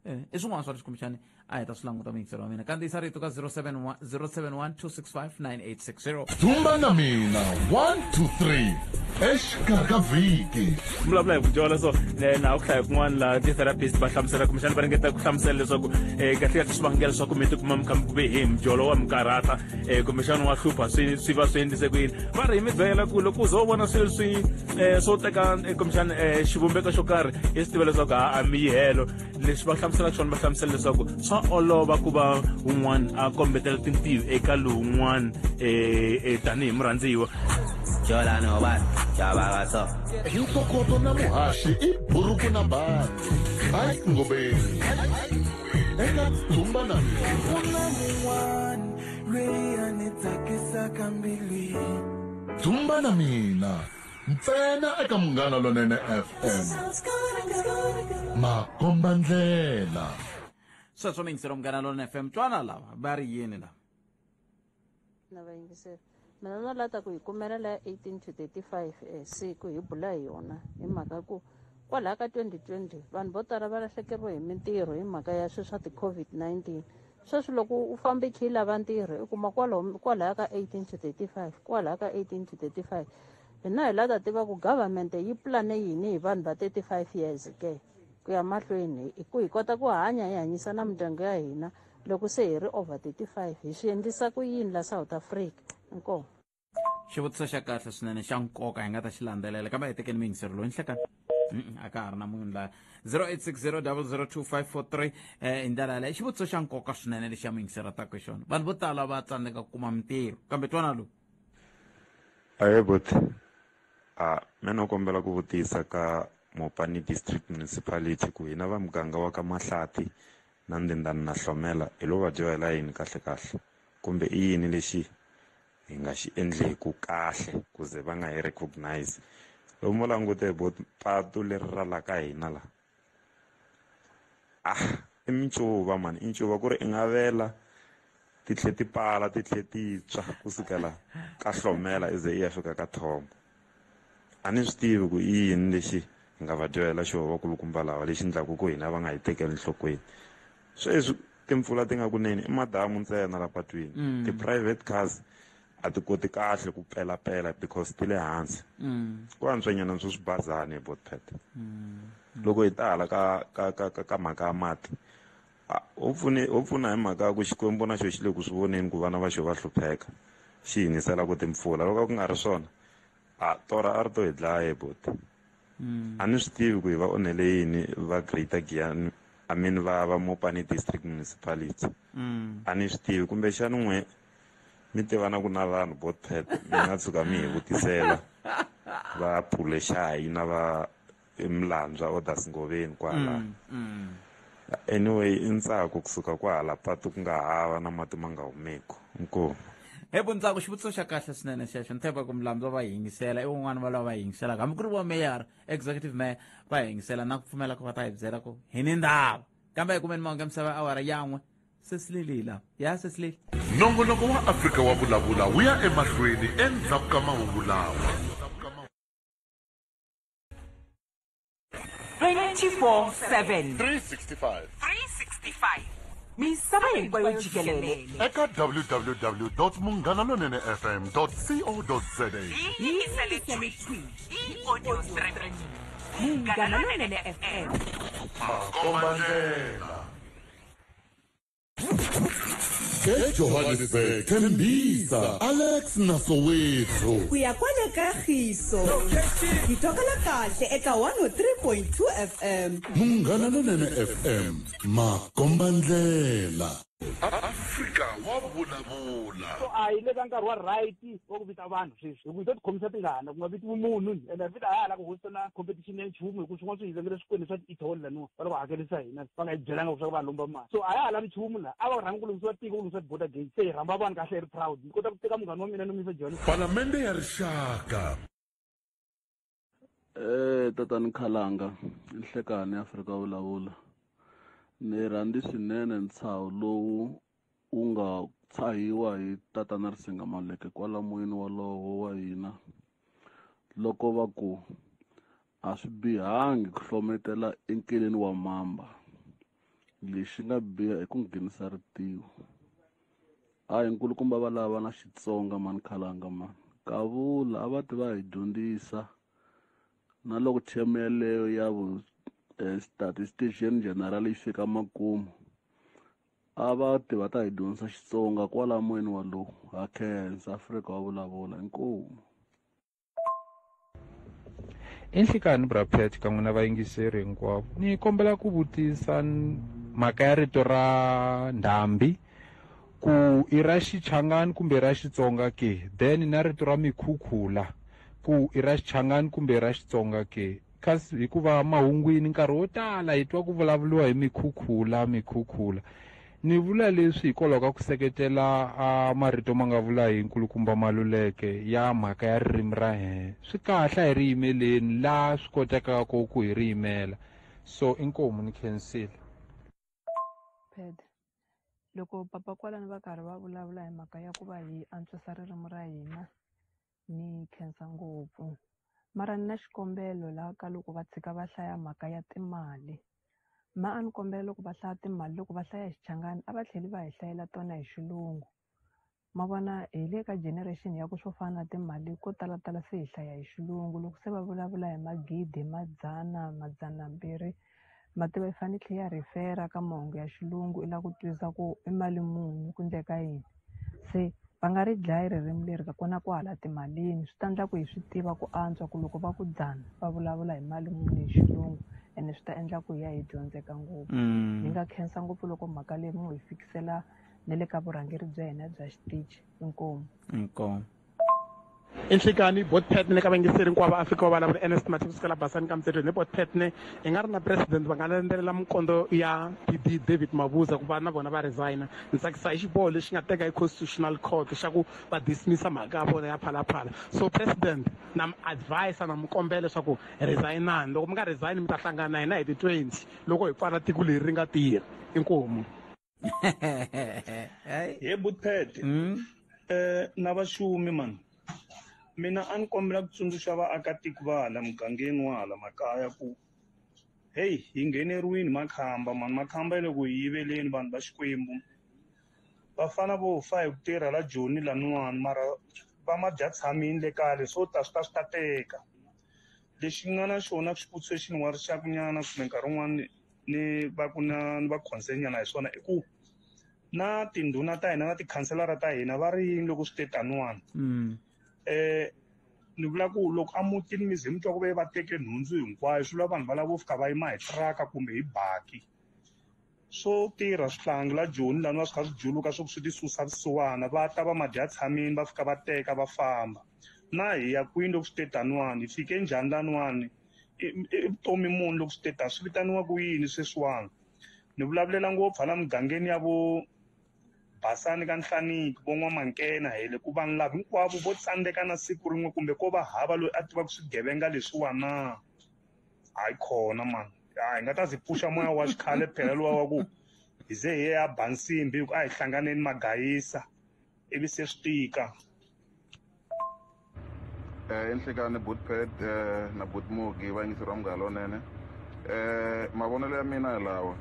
Speaker 5: I swin'wana swa leswi kumbexani a hi ta swi languta. Muyingiseri wa mina, kandziyisa rito ka 071 071 265 9860.
Speaker 1: Dzumba na mina 1 2 3 exikarhi ka vhiki.
Speaker 11: Vulavula hi vudyolo so na ku hlaya kun'wana laha ti-therapist va hlamusela, kumbexana va ringeta ku hlamusela leswaku kahle kahle swivangelo swa ku mi tikuma mi kha mi ku ve he mudyolo wa mi karhata, kumbexana wa hlupha, swi va swi endlise ku yini. Va ri hi mi byela ku loko u ze u vona swilo swi swo teka kumbexana xivumbeko xo karhi, i swi tiva leswaku a mi yi helo. Leswi va hlamuselaka swona, va hlamusela leswaku swa olova ku va un'wana a kombetela tintiho eka lowun'wana tanihi murhandziwa.
Speaker 1: Hi ntokoto na muhaxi i buruku na bandi Mike Ngobeni eka Dzumba na Mina. Dzumba na Mina ntsena eka Munghana Lonene FM, makomba ndlela.
Speaker 5: Sweswo miyingiselo Munghana Lonene FM, twana lava va ri yini lava.
Speaker 12: Na vayingiseri, mina no lata ku hi kumela la 18 to 35 siku hi bula hi yona, hi mhaka ku kwalaha ka 2020 vanhu vo tala va lahlekeriwe hi mintirho hi mhaka ya sweswi swa ti-COVID-19. Sweswi loko u fambe khe i lava ntirho, i kuma kwalaya ka 18 to 35, kwalaya ka 18 to 35. Hina hi la ta tiva ku government yi plane yini hi vanhu va 35 years ke ku ya mahlweni, hi ku hi kota ku hanya, hi hanyisa na mindyangu ya hina. Loko se hi ri over 35, hi swi endlisa ku yini la South Africa? Inkomu.
Speaker 5: Xivutiso xa kahle swinene, xa nkoka, hi nga ta xi landzelela, kambe hi tekeni miyingisero loyi nhlekani. A ka ha ri na munhu laha. 0860002543. Hi ndlela yaleyo, xivutiso xa nkoka swinene lexi ya muyingisero taka hi xona. Vanhu vo tala va tsandzeka ku kuma mintirho, kambe twana lowu.
Speaker 13: Ahe buti, a me no kombela ku vutisa ka Mopani District Municipality ku hina va muganga wa ka Mahlathi. na Ndindani na Hlomela hi lo va dyohela yini kahle kahle kumbe i yini lexi hi nga xi endleku kahle ku ze va nga hi recognize. Loko mo langute bot patu leri ra la ka hina la, i mincuva mani, i ncuva ku ri i nga vela ti tlhe ti pala ti tlhe ti tshwa kusukela ka Hlomela i ze i ya fika ka Thombo. A ni swi tivi ku i yini lexi hi nga va dyohela xona vakulukumba lava lexi endlaku ku hina va nga hi tekeli enhlokweni. Sweswi timpfula ti nga kunene i madamu ntsena la patwini. Ti-private cars a ti koti kahle ku pelapela because ti le hansi. Ku antswanyana swo swibazana hi botpet. Loko hi ta hala ka mhaka ya mati, ho pfuna hi mhaka ya ku Xikwembu na xo xi le ku swi voneni ku vana va xo va hlupheka, xi hi nisela ku timpfula. Loko ku nga ri swona, torha a ri to hi dlaya hi boti. A ni swi tivi ku hi va onhele yini va Greater Giyani, I mean va Mopani District Municipality. A ni swi tivi kumbexana n'we mi tiva na ku na vanhu botpet mi nga tshuka mi hi vutisela va Phulexayi na va Mlandzwa Odas Ngoveni kwala. Anyway, i ntsako kusuka kwahala patu ku nga hava na mati ma nga humeku. Inkomu.
Speaker 5: He Ntsako, xivutiso xa kahle swinene xexo. Ni tshemba ku Mlandzwa va yingisela, i wun'wana va lava va yingiselaka. Hambi ku ri vo mayor, executive mayor va yingisela na ku pfumela ku va ta hi byela ku hi ni ndava. Kambe hi kumeni mahungu ya misava awara yan'we. Sesilili la. Ya Sesilili.
Speaker 1: Nongonoko wa Afrika wa vulavula wu ya emahlweni endzhaku ka mahungu lawa.
Speaker 10: 24/7
Speaker 1: 365
Speaker 10: 365 misava hinkwayo jikelele
Speaker 1: eka www.munghanalonenefm.co.za.
Speaker 10: Yingisele twi i-audio streaming Munghana Lonene FM.
Speaker 1: Makombandlela eJohannesburg, Tembisa, Alex na Soweto.
Speaker 10: Ku ya kwale ka Giso hi twakala kahle eka 103.2 FM.
Speaker 1: Munghana Lonene FM, Makombandlela. Afrika wa vulavula.
Speaker 14: So a hi le ka nkarhi wa right wa ku vita vanhu sweswi, hi ku hi to tikhomisa tingana ku nga vitiwi munhu, ende hi fita ha hala ku hosta na competition ya nchumu, hi ku swin'wana swi hi vengele swikweleti swa ti-e-toll laniwa va lava ku hakerisa hina va nga hi byelanga leswaku va lomba mali. So a ya ha lavi nchumu laha, a va rhanga ku lunghisiwa tiko, ku lunghisiwa ti-border gate, se hi rhamba vanhu kahle hi ri proud. Ni kota ku teka munghana wa mina ni n'wi yisa Johannesburg.
Speaker 1: Palamende ya Rixaka.
Speaker 15: Tatani Khalanga, Nhlekani Afrika vulavula. Ni rhandzi swinene ntshaho lowu wu nga tshahiwa hi tatana Risenga Maluleke kwala moyeni walowo wa hina, loko va ku a swi bihangi ku hlometela enkeleni wa mamba, lexi nga biha i ku nghenisa ritiho. A hi nkulukumba va lava na Xitsonga mani Khalanga mani, kavula a va ti va hi dyondzisa na loko theme yeleyo ya vu statistician general yi fika makumu, a va ti va ta hi dyondzisa Xitsonga kwala moyeni walowu. Ha khensa, Afrika wa vulavula. Inkomu.
Speaker 16: I nhlikani Bra Pat kan'we na vayingiseri hinkwavo. Ni kombela ku vutisa mhaka ya rito ra ndhambi ku i ra Xichangani kumbe ra Xitsonga ke, then na rito ra mikhukhula ku i ra Xichangani kumbe ra Xitsonga ke. Kasi hikuva mahungwini nkarhi wo tala hi twa ku vulavuriwa hi mikhukhula, mikhukhula. Ni vula leswi hikwalaho ka ku seketela marito ma nga vula hi nkulukumba Maluleke ya mhaka ya ririmi ra hina. Swi kahle a hi ri yimeleni laha swi kotekaka ku hi ri yimela. So inkomu ni khensile.
Speaker 17: Ped, loko papa kwalano va karhi va vulavula hi mhaka ya ku va hi antswisa ririmi ra hina, ni khensa ngopfu. Mara ni na xikombelo laha ka loko va tshika va hlaya mhaka ya timali. Ma a ni kombela loko va hlaya timali, loko va hlaya hi Xichangani a va tlheli va hi hlayela tona hi xilungu. Ma vona hi le ka generation ya ku swo fana na timali ko talatala se hi hlaya hi xilungu. Loko se va vulavula hi magidi, madzana, madzanambirhi, mativa yi fanele yi tlhela ya refer-a ka mahungu ya xilungu i lava ku twisisa ku i mali muni ku endleka yini. Se va nga ri dlayi ririmi leri ka kona kwahala timalini, swi ta endla ku hi swi tiva ku antswa ku loko va ku dzana va vulavula hi mali muni hi xilungu, ene swi ta endla ku hi ya hi dyondzeka ngopfu. Ni nga khensa ngopfu loko mhaka leyi mo hi fikisela na le ka vurhangeri bya hina bya xitichi. Inkomu.
Speaker 5: Inkomu.
Speaker 8: I nhlikani bot patne ka vayingiseri hinkwavo Afrika va vulavula Ernest Mathiku sukela Basani ka Mtsetweni hi bot patne hi nga ri na president va nga landzelela minkondo ya DD David Mabuza ku va na vona va resigna. Ni tsakisa hi xiboho lexi nga teka hi Constitutional Court xa ku va dismissa mhaka ya vona ya Phalaphala. So president na mi advisa na mi kombela leswaku resignani, loko mi nga resign mi ta hlangana na hina hi ti 20 loko hi pfala tiko leri ri nga tirhi. Inkomu.
Speaker 18: He Butpet. Na vaxumi man. Mina a ni kombela ku tsundzuxa vaakatiko va hala mugangeni wa hala makaya ku hey, hi ngheneriwini makhamba man, makhamba ya le ku hi yiveleni vanhu va Xikwembu. Vafana vo fa hi ku tirha la Joni laniwani mara va madya tshamini le kaya leswo ta swi ta swi ta teka. Lexi nga na xona xivutiso lexi ni nga rixaka nyana kumbe nkarhi wun'wani ni va ku na ni va concern nyana hi swona i ku na tindhuna ta hina na tikhanselara ta hina va ri yini loko swi te taniwani. Ni vula ku loko a mutini mi ze mi twa ku ve va teke nhundzu hinkwayo swi vula vanhu va lava vo fika va yima hi tiraka kumbe hi baki. Swo tirha swihlangi la Joni laniwa swi kha swi juluka swo ku swi ti susa vusiwana va ta va madya tshamini va fika va teka va famba. Na hi ya kwini loko swi te taniwani, hi fike njhani laniwani, i vutomi muni loko swi te tani, swi vitaniwa ku yini sweswiwani. Ni vulavulela ngopfu hala mugangeni ya vo Basani ka Nhlaniki, vo N'wamankena hele ku vanhu lava hinkwavo vo tsandzeka na siku rin'we kumbe ko va hava loyi a tivaka swigevenga leswiwa na. Hayi khona man, hi nga ta zi pfuxa moya wa xikhale phela luwa wa ku hi ze hi ya ba nsimbi hi ku a hi hlanganeni magayisa ivi se swi tika.
Speaker 19: Enhlekani Butpet na Butmugi va yingiseri wa Munghana Lonene. Mavonelo ya mina hi lawa.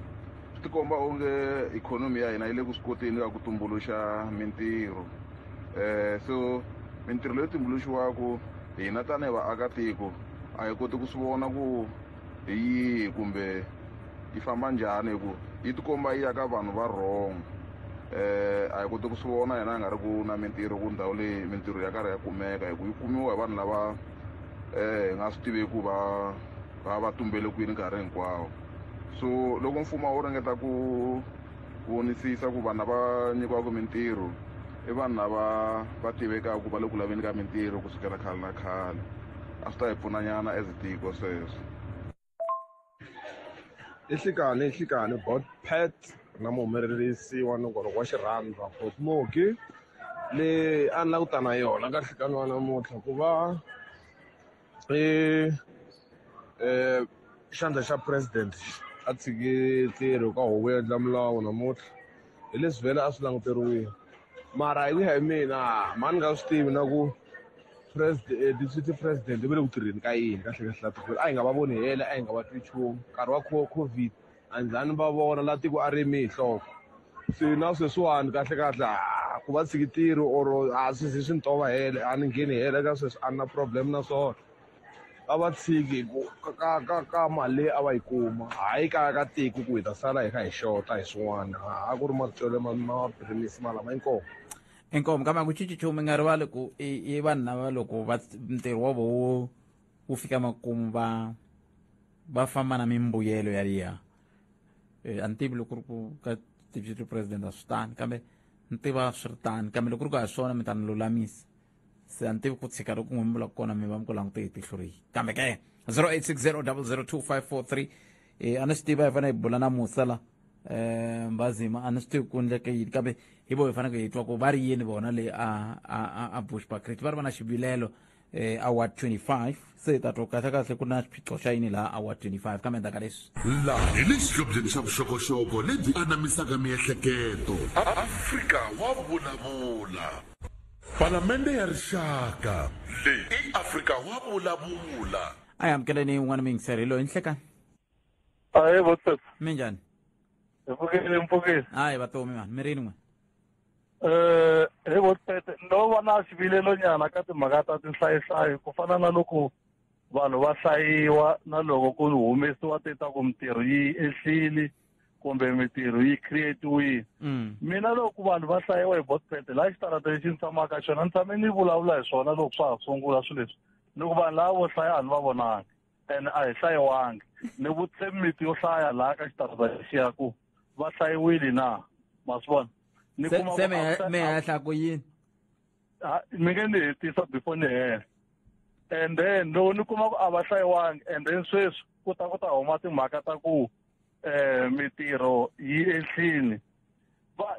Speaker 19: Swi tikomba onge ikhonomi ya hina yi le ku swi koteni ka ku tumbuluxa mintirho. So mintirho leyi tumbuluxiwaka hina tanihi vaakatiko a hi koti ku swi vona ku hi yihi kumbe yi famba njhani hi ku yi tikomba yi ya ka vanhu va wrong. A hi koti ku swi vona hina hi nga ri ku na mintirho ku ndhawu leyi mintirho ya karhi ya kumeka hi ku yi kumiwa hi vanhu lava hi nga swi tiveki ku va tumbele kwini nkarhi hinkwawo. So loko mfumo wu ringeta ku vonisisa ku vanhu lava nyikiwaka mintirho i vanhu lava va tivekaka ku va le ku laveni ka mintirho kusukela khale na khale, a swi ta hi pfunanyana as tiko sweswo.
Speaker 20: I nhlikani Botpet na muhumelerisi wa nongonoko wa xirhandza Botmogi leyi a ni lava ku ta na yona ka nhlikani wa namuntlha ku va i xandla xa president a tshike ntirho ka huvo yo endla milawu namuntlha hi leswi vhele a swi languteriwile mara hi ku ya hi mina mani nga swi tivi na ku deputy president va le ku tirheni ka yini kahle kahle la tikweni a hi nga va voni hela a hi nga va twi nchumu nkarhi wa COVID a njhani va vona la tiko a ri yimi hi nhloko se na sweswiwani kahle kahle ku va tshiki ntirho or a swi ze swi ni tova hele a ni ngheni hela ka sweswi a ni na problem na swona a va tshiki ku ka mali leyi a va yi kuma hayi ka tiko ku hi ta sala hi kha hi xota hi swin'wana a ku ri matwelo ma pirimisi malama inkomu.
Speaker 5: Inkomu kambe a ku cinci nchumu mi nga rivali ku i vanhu lava loko va ntirho wa vo wu fika makumu va famba na mimbuyelo yaliya. A ni tivi loko ri ku ka deputy president a swi tani kambe ni tiva swi ri tani kambe loko ri ku a hi swona mi ta ni lulamisa. Se a ni tivi ku tshika loko n'wi mi vulaka kona mi va mi ku langute hi tihlo rihi kambe ke 0860002543 a ni swi tiva hi fanele hi bula na Musa la Mbazima a ni swi tivi ku endleke yini kambe hi vo hi fanele hi twa ku va ri yini vona le a Bushbuckridge va ri va na xivilelo a ward 25 se hi ta twa kahle kahle ku na xiphiqo xa yini laha a ward 25 kambe endzhaku ka leswi.
Speaker 1: Laha hi le xihlobyeni xa vuxokoxoko lebyi anamisaka miehleketo. Afrika wa vulavula. Palamende ya Rixaka. Leyi i Afrika wa vulavula.
Speaker 5: A hi amukeleni un'wana muyingiseri hi loyi nhlekani.
Speaker 21: Ahee, Botset.
Speaker 5: Minjhani?
Speaker 21: Hi pfukile, mi pfukile.
Speaker 5: Hayi vatomi mani, mi rini n'we?
Speaker 21: Hi Botset, no va na xivilelo nyana ka timhaka ta tinhlayihlayi ku fana na loko vanhu va hlayiwa na loko ku humesiwa ti ta ku mintirho yi ehlile kumbe mintirho yi create-wile. Mina loko vanhu va hlayiwa hi Botset laha xitarata lexi ni tshamaka xona ni tshame ni vulavula hi swona loko swa ha sungula swilo leswi ni ku vanhu lava vo hlaya a ni va vonangi ene a hi hlayiwangi ni vutise miti yo hlaya laha ka xitarata lexiya ku va hlayiwile na ma swi vona ni kuma
Speaker 5: Se mi hehla ku yini?
Speaker 21: Mi nge ni hetisa before ni hela. And then loko ni kuma ku a va hlayiwangi, and then sweswi ku ta huma timhaka ta ku mitirho yi ehlini.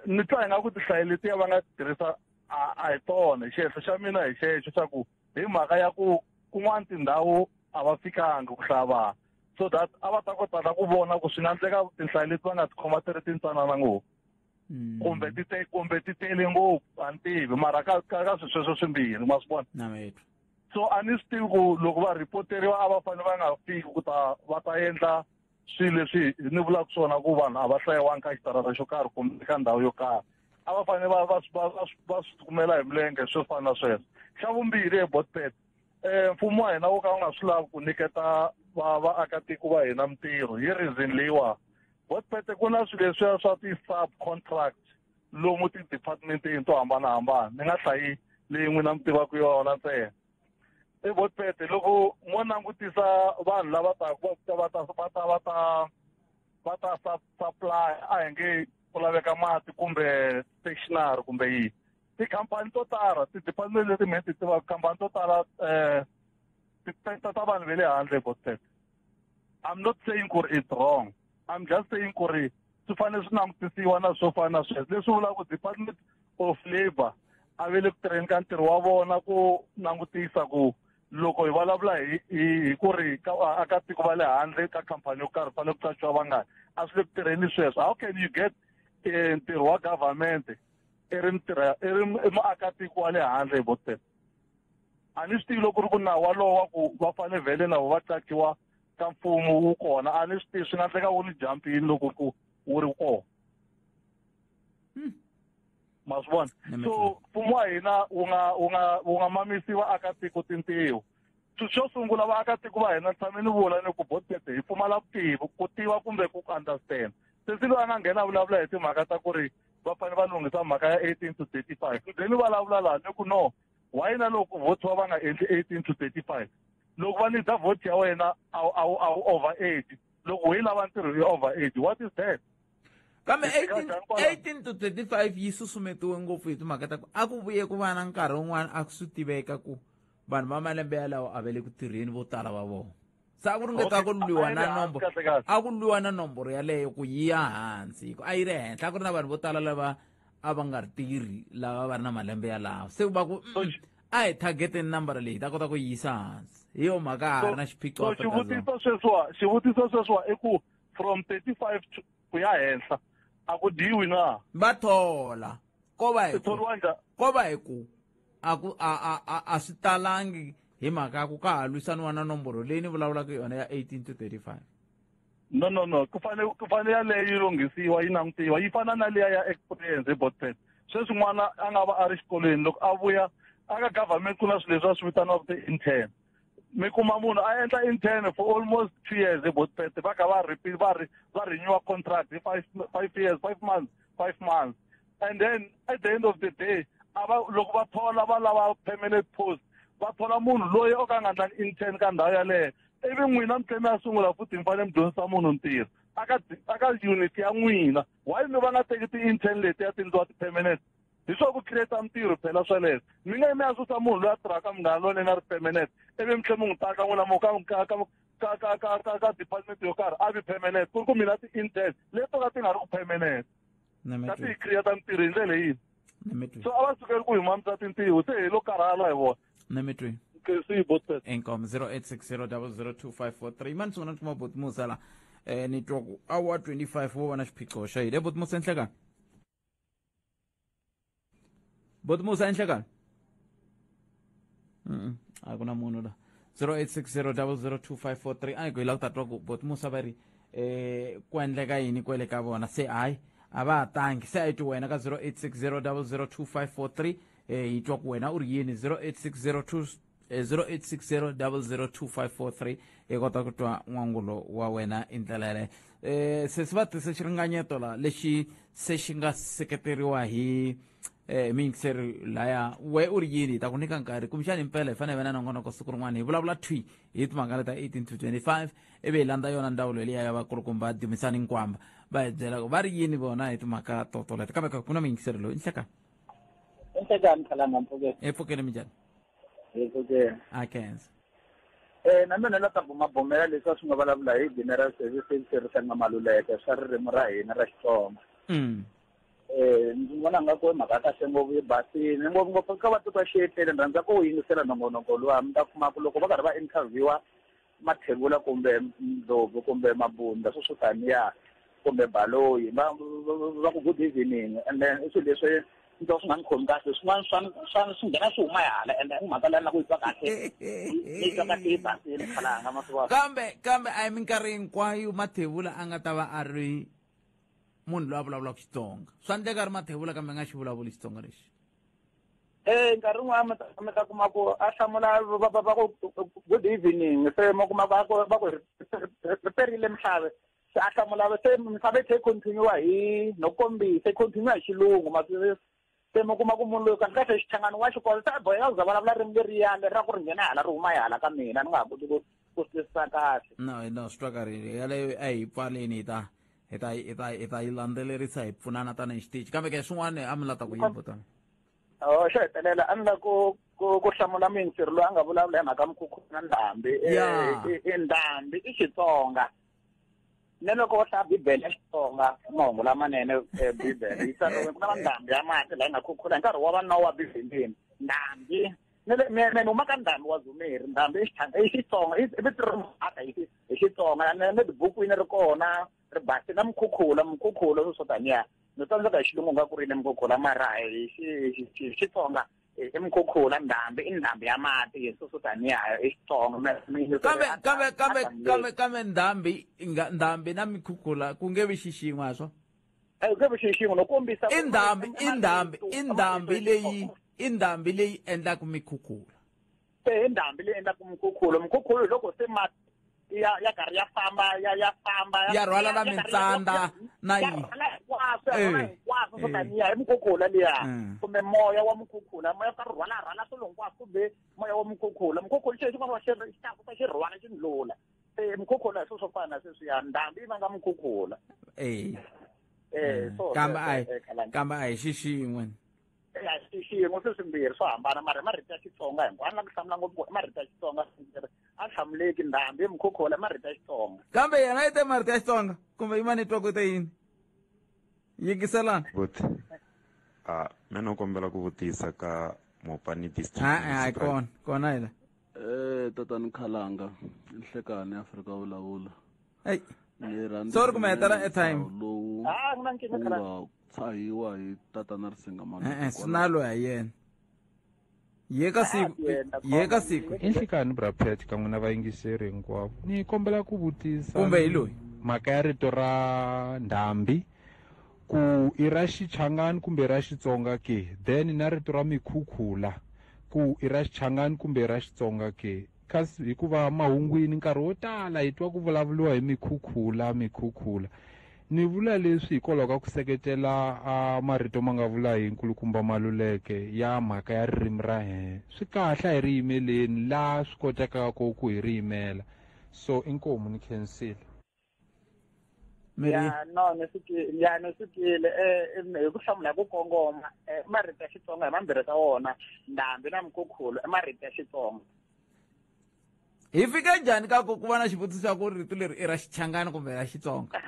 Speaker 21: Ni twa ingaku tinhlayo letiya va nga tirhisa a hi tona. Xihehlo xa mina hi xexo xa ku hi mhaka ya ku kun'wana tindhawu a va fikangi ku hlaya vanhu, so that a va ta kota na ku vona ku swi nga endleka tinhlayo leti va nga ti khoma ti ri tintsanana ngopfu kumbe ti tele ngopfu, a ni tivi, mara ka swilo sweswo swimbirhi ma swi vona. So a ni swi tivi ku loko va reporteriwa a va fanele va nga fiki ku ta va ta endla swilo leswi ni vulaka swona ku vanhu a va hlayiwangi ka xitarata xo karhi kumbe ka ndhawu yo karhi, a va fanele va swi kumela hi milenge swo fana na sweswo. Xa vumbirhi eBotpet, mfumo wa hina wo ka wu nga swi lavi ku nyiketa vaakatiko va hina mitirho hi reason leyiwa. Botpet ku na swilo leswiya swa ti-subcontract lomu ti-departmenteni to hambanahambana, ni nga hlayi leyi n'wina mi tivaka yona ntsena. EBotpet loko mo langutisa vanhu lava taka va ta supply, a hi nge ku laveka mati kumbe stationery kumbe yini, tikhampani to tala, ti-department leti mi ti tivaka, khampani to tala ti ta vanhu va le handle eBotpet. I'm not saying ku ri it's wrong, I'm just saying ku ri swi fanele swi langutisiwa na swo fana na sweswo. Leswi vulaka ku Department of Labour a ve le ku tirheni ka ntirho wa vona ku langutisa ku loko hi vulavula hi ku ri ka vaakatiko va le handle ka khampani yo karhi fanele ku qachiwa vangani, a swi le ku tirheni sweswo. How can you get ntirho wa government i ri mitirha i ri muakatiko wa le handle hi Botpet? A ni swi tivi loko ku ri ku nawu walowo wa ku va fanele vhele na vo va qachiwa ka mfumo wu kona, a ni swi tivi, swi nga endleka wu ni jumpini loko ku wu ri kona, ma swi vona. So mfumo wa hina wu nga mamisi vaakatiko tintiho. Xo sungula vaakatiko va hina, tshame ni vula ni ku Botpet hi pfumala vutivi, ku tiva kumbe ku understand. Sesi loyi a nga nghena a vulavula hi timhaka ta ku ri va fanele va lunghisa mhaka ya 18 to 35, ni ni vulavula laha ni ku no, why na loko votiwa va nga endli 18 to 35? Loko va nida vote ya wena a wu over age, loko hi lava ntirho yi over age, what is that?
Speaker 5: Kambe 18 to 35 yi susumetiwe ngopfu hi timhaka ta ku a ku vuye ku va na nkarhi wun'wana a swi tiveka ku vanhu va malembe yalawo a va le ku tirheni vo tala va vona, se a ku ringeta ku lwiwa na nomboro, a ku lwiwa na nomboro yaleyo ku yi ya hansi, a yi ri henhla, a ku ri na vanhu vo tala lava a va nga ri tirhi lava va ri na malembe yalawo, se va ku a hi targeteni nambara leyi ta kota ku yisa hansi. Hi yo mhaka ha ri na xiphiqo.
Speaker 21: Xivutiso sweswiwa i ku from 35 ku ya henhla a ku dyiwi na?
Speaker 5: Va thola, ko va hi ku a ku a swi talangi hi mhaka ya ku ka ha lwisaniwa na nomboro leyi ni vulavulaka yona ya 18 to 35.
Speaker 21: No, ku fanele yaleyo yi lunghisiwa, yi langutiwa, yi fana na liya ya experience hi Botpet. Sweswi n'wana a nga va a ri xikolweni, loko a vuya aka government ku na swilo leswi va swi vitaniwaka ti-intern, mi kuma munhu a endla intern for almost 2 years hi Botpet, va kha va repeat, va renew contract hi 5 years, 5 months, 5 months, and then at the end of the day loko va thola va lava permanent post, va thola munhu loyi o ka nga endlangi intern ka ndhawu yaleyo, ivi n'wina mi tlhela mi ya sungula futhi mi fanele mi dyondzisa munhu ntirho aka unit ya n'wina. Why mi va nga teki ti-intern leti ya tindliwa ti-permanent? Hi swa ku create mintirho phela sweleswo. Mi nga mi ya susa munhu loyi a tirhaka Munghana Lonene a ri permanent, ivi mi tlhela mi n'wi taka n'wina mo ka department yo karhi a vi permanent, ku ri ku mina ti-intern leti to ka ti nga ri ku permanent ka ti hi create mintirho hi ndlela yini? So a va sukeli ku hi mamisa tintiho, se hi lo karhala hi vona.
Speaker 5: Nemitwi. Inkomo 0860002543. Mani sungula kuma Botmusa la. Ni twa ku hour 25 wo va na xiphiqo xa yini. Botmusa enhlekani. Botmusa enhlekani. A ku na munhu la. 0860002543. A hi ku hi lava ku ta twa ku Botmusa va ri ku endleka yini kwele ka vona. Se hayi a va ha tangi. Se a yi twi wena ka 0860002543. Hi twa ku wena u ri yini 0860 0860002543 hi kota ku twa n'wangulo wa wena hi ndlela yaleyo. Se swi va tise xiringanyeto la lexi se xi nga seketeriwa hi miyingiseri laya, we u ri yini? Hi ta ku nyika nkarhi kumbexani impela hi fanele hi va na nongonoko siku rin'wana hi vulavula thwi hi timhaka leta 18 to 25, ivi hi landza yona ndzawulo liya ya vakulukumba Dumisani Nkwamba, va hi byela ku va ri yini vona hi timhaka to toleto. Kambe ku na muyingiseri loyi nhlekani.
Speaker 2: Enhlekani khalanga mpfukeni.
Speaker 5: Epfukeni minjhani?
Speaker 2: Hi pfukeni.
Speaker 5: A khensa.
Speaker 2: Na mina la ta bumabumela leswi a swi nga vulavula hi General Services Risenga Maluleke swa ririmi ra hina ra Xitsonga. Ndzi vona nga ku i mhaka ya kahle ngopfu yi basile ngopfungopfu ka va titwa xietlele ni rhandza ku yingisela nongonoko luwa mi ta kuma ku loko va karhi va interviewa Mathebula kumbe Ndlovu kumbe Mabunda sweswo taniya kumbe Baloyi va va ku good evening and then i swilo leswi ni twa swi nga ni khomi kahle swin'wana swa swa swi nghena swi huma hala and i mhaka leyi na ku yi twa kahle ni yi twa kahle yi basile khalanga masiku
Speaker 5: kambe kambe a hi minkarhi hinkwayo Mathebula a nga ta va a ri munhu loyi a vulavulaka Xitsonga swa endleka a ri Mathebula kambe a nga xi vulavuli Xitsonga lexi
Speaker 2: Eh nkarhi wun'wana mi ta mi ta kuma ku a hlamula va va va ku good evening se mi kuma va ku va ku ri perile mihlave se a hlamula se misava yi tlhe yi continue hi no kombisa yi continue hi xilungu ma swi se mi kuma ku munhu loyi kahle kahle xichangani wa xikolo se a boheka ku za vulavula ririmi leriya leri ra ku ri nghena hala ri huma hala ka mina ni nga ha koti ku ku swi twisisa kahle
Speaker 5: no no swi twakarile yaleyo a hi pfaleni hi ta hi ta hi ta hi ta yi landzelerisa hi pfunana tanihi xitichi kambe ke swin'wana a mi la ta ku yini botana
Speaker 2: Oh, xo hetelela a ni la ku ku ku hlamula muyingiseri loyi a nga vulavula hi mhaka mukhukhu na ndhambi i ndhambi i Xitsonga ne loko wo hlaya bibele ya Xitsonga mahungu lamanene bibele yi tsariwe ku na ndhambi ya mati laha yi nga khukhula hi nkarhi wa va Nowa bibeleni ndhambi ne le me ni huma ka ndhambi wa Dzumeri ndhambi i i Xitsonga i vito ra mhaka hi hi Xitsonga ne tibukwini ri kona ri basi na mukhukhula mukhukhula swo swo taniya no tsandzeka hi xilungu nga ku ri ni mukhukhula mara hi Xitsonga i mukhukhula ndhambi i ndhambi ya mati hi swo swo taniya i Xitsonga
Speaker 5: kambe kambe kambe kambe kambe ndhambi nga ndhambi na mikhukhula ku nge vi xixin'we ha swo
Speaker 2: ku nge vi xixin'we no kombisa
Speaker 5: i ndhambi i ndhambi i ndhambi leyi i ndhambi leyi endlaka mikhukhula
Speaker 2: se i ndhambi leyi endlaka mukhukhula mukhukhula hi loko se mati ya ya karhi ya famba ya ya famba
Speaker 5: ya rhwala na mintsanda na
Speaker 2: yi rhwala hinkwaswo ya rhwala hinkwaswo swo taniya hi mukhukhula liya kumbe moya wa mukhukhula moya ka rhwala rhwala swilo hinkwaswo kumbe moya wa mukhukhula mukhukhula xilo xin'wana xi xi tlakuka xi rhwala xi ndlula se mukhukhula hi swilo swo fana na sweswiya ndhambi yi vanga mukhukhula so
Speaker 5: kambe a kambe a hi xixin'we
Speaker 2: ya xiyimo swi swimbirhi swo hambana mara hi marito ya Xitsonga hinkwayo a ni la ku hlamula ngopfu i marito ya Xitsonga a hlamuleki ndhambi mukhukhula i marito ya Xitsonga
Speaker 5: kambe yena yi te marito ya Xitsonga kumbe yi mani twa ku te yini yingiselana
Speaker 13: Buti a me no kombela ku vutisa ka Mopani district
Speaker 5: a kona kona hi la
Speaker 15: Tatani Khalanga nhlekani Afrika vulavula
Speaker 5: Hey.
Speaker 15: Ni rhandza
Speaker 5: Sorry ku mi hetela airtime.
Speaker 15: lowu
Speaker 2: Ah, ku na nkingha
Speaker 15: wu nga
Speaker 2: Khalanga.
Speaker 15: tshahiwa hi tatana Risenga Maluleke
Speaker 5: E-e, swi na loyi ha yena ye ka siku ye ka siku
Speaker 16: I nhlikani bra Pat kan'we na vayingiseri hinkwavo ni kombela ku vutisa
Speaker 5: Kumbe hi loyi?
Speaker 16: mhaka ya rito ra ndhambi ku i ra Xichangani kumbe i ra Xitsonga ke then na rito ra mikhukhula ku i ra Xichangani kumbe i ra Xitsonga ke Kasi hikuva mahungwini nkarhi wo tala hi twa ku vulavuriwa hi mikhukhula, mikhukhula. Ni vula leswi hikwalaho ka ku seketela a marito ma nga vula hi Nkulukumba Maluleke ya mhaka ya ririmi ra hehe. Swi kahle a hi ri yimeleni laha swi kotekaka ku hi ri yimela. So inkomu ni khensile.
Speaker 2: Ya no ni swi ya ni swi twile hi ku hlamula hi ku kongoma marito ya Xitsonga hi mambirhi ka wona ndhambi na mukhukhulu i marito ya Xitsonga
Speaker 5: hi fike njhani ka ku ku va na xivutiso xa ku rito leri i ra Xichangani kumbe ra Xitsonga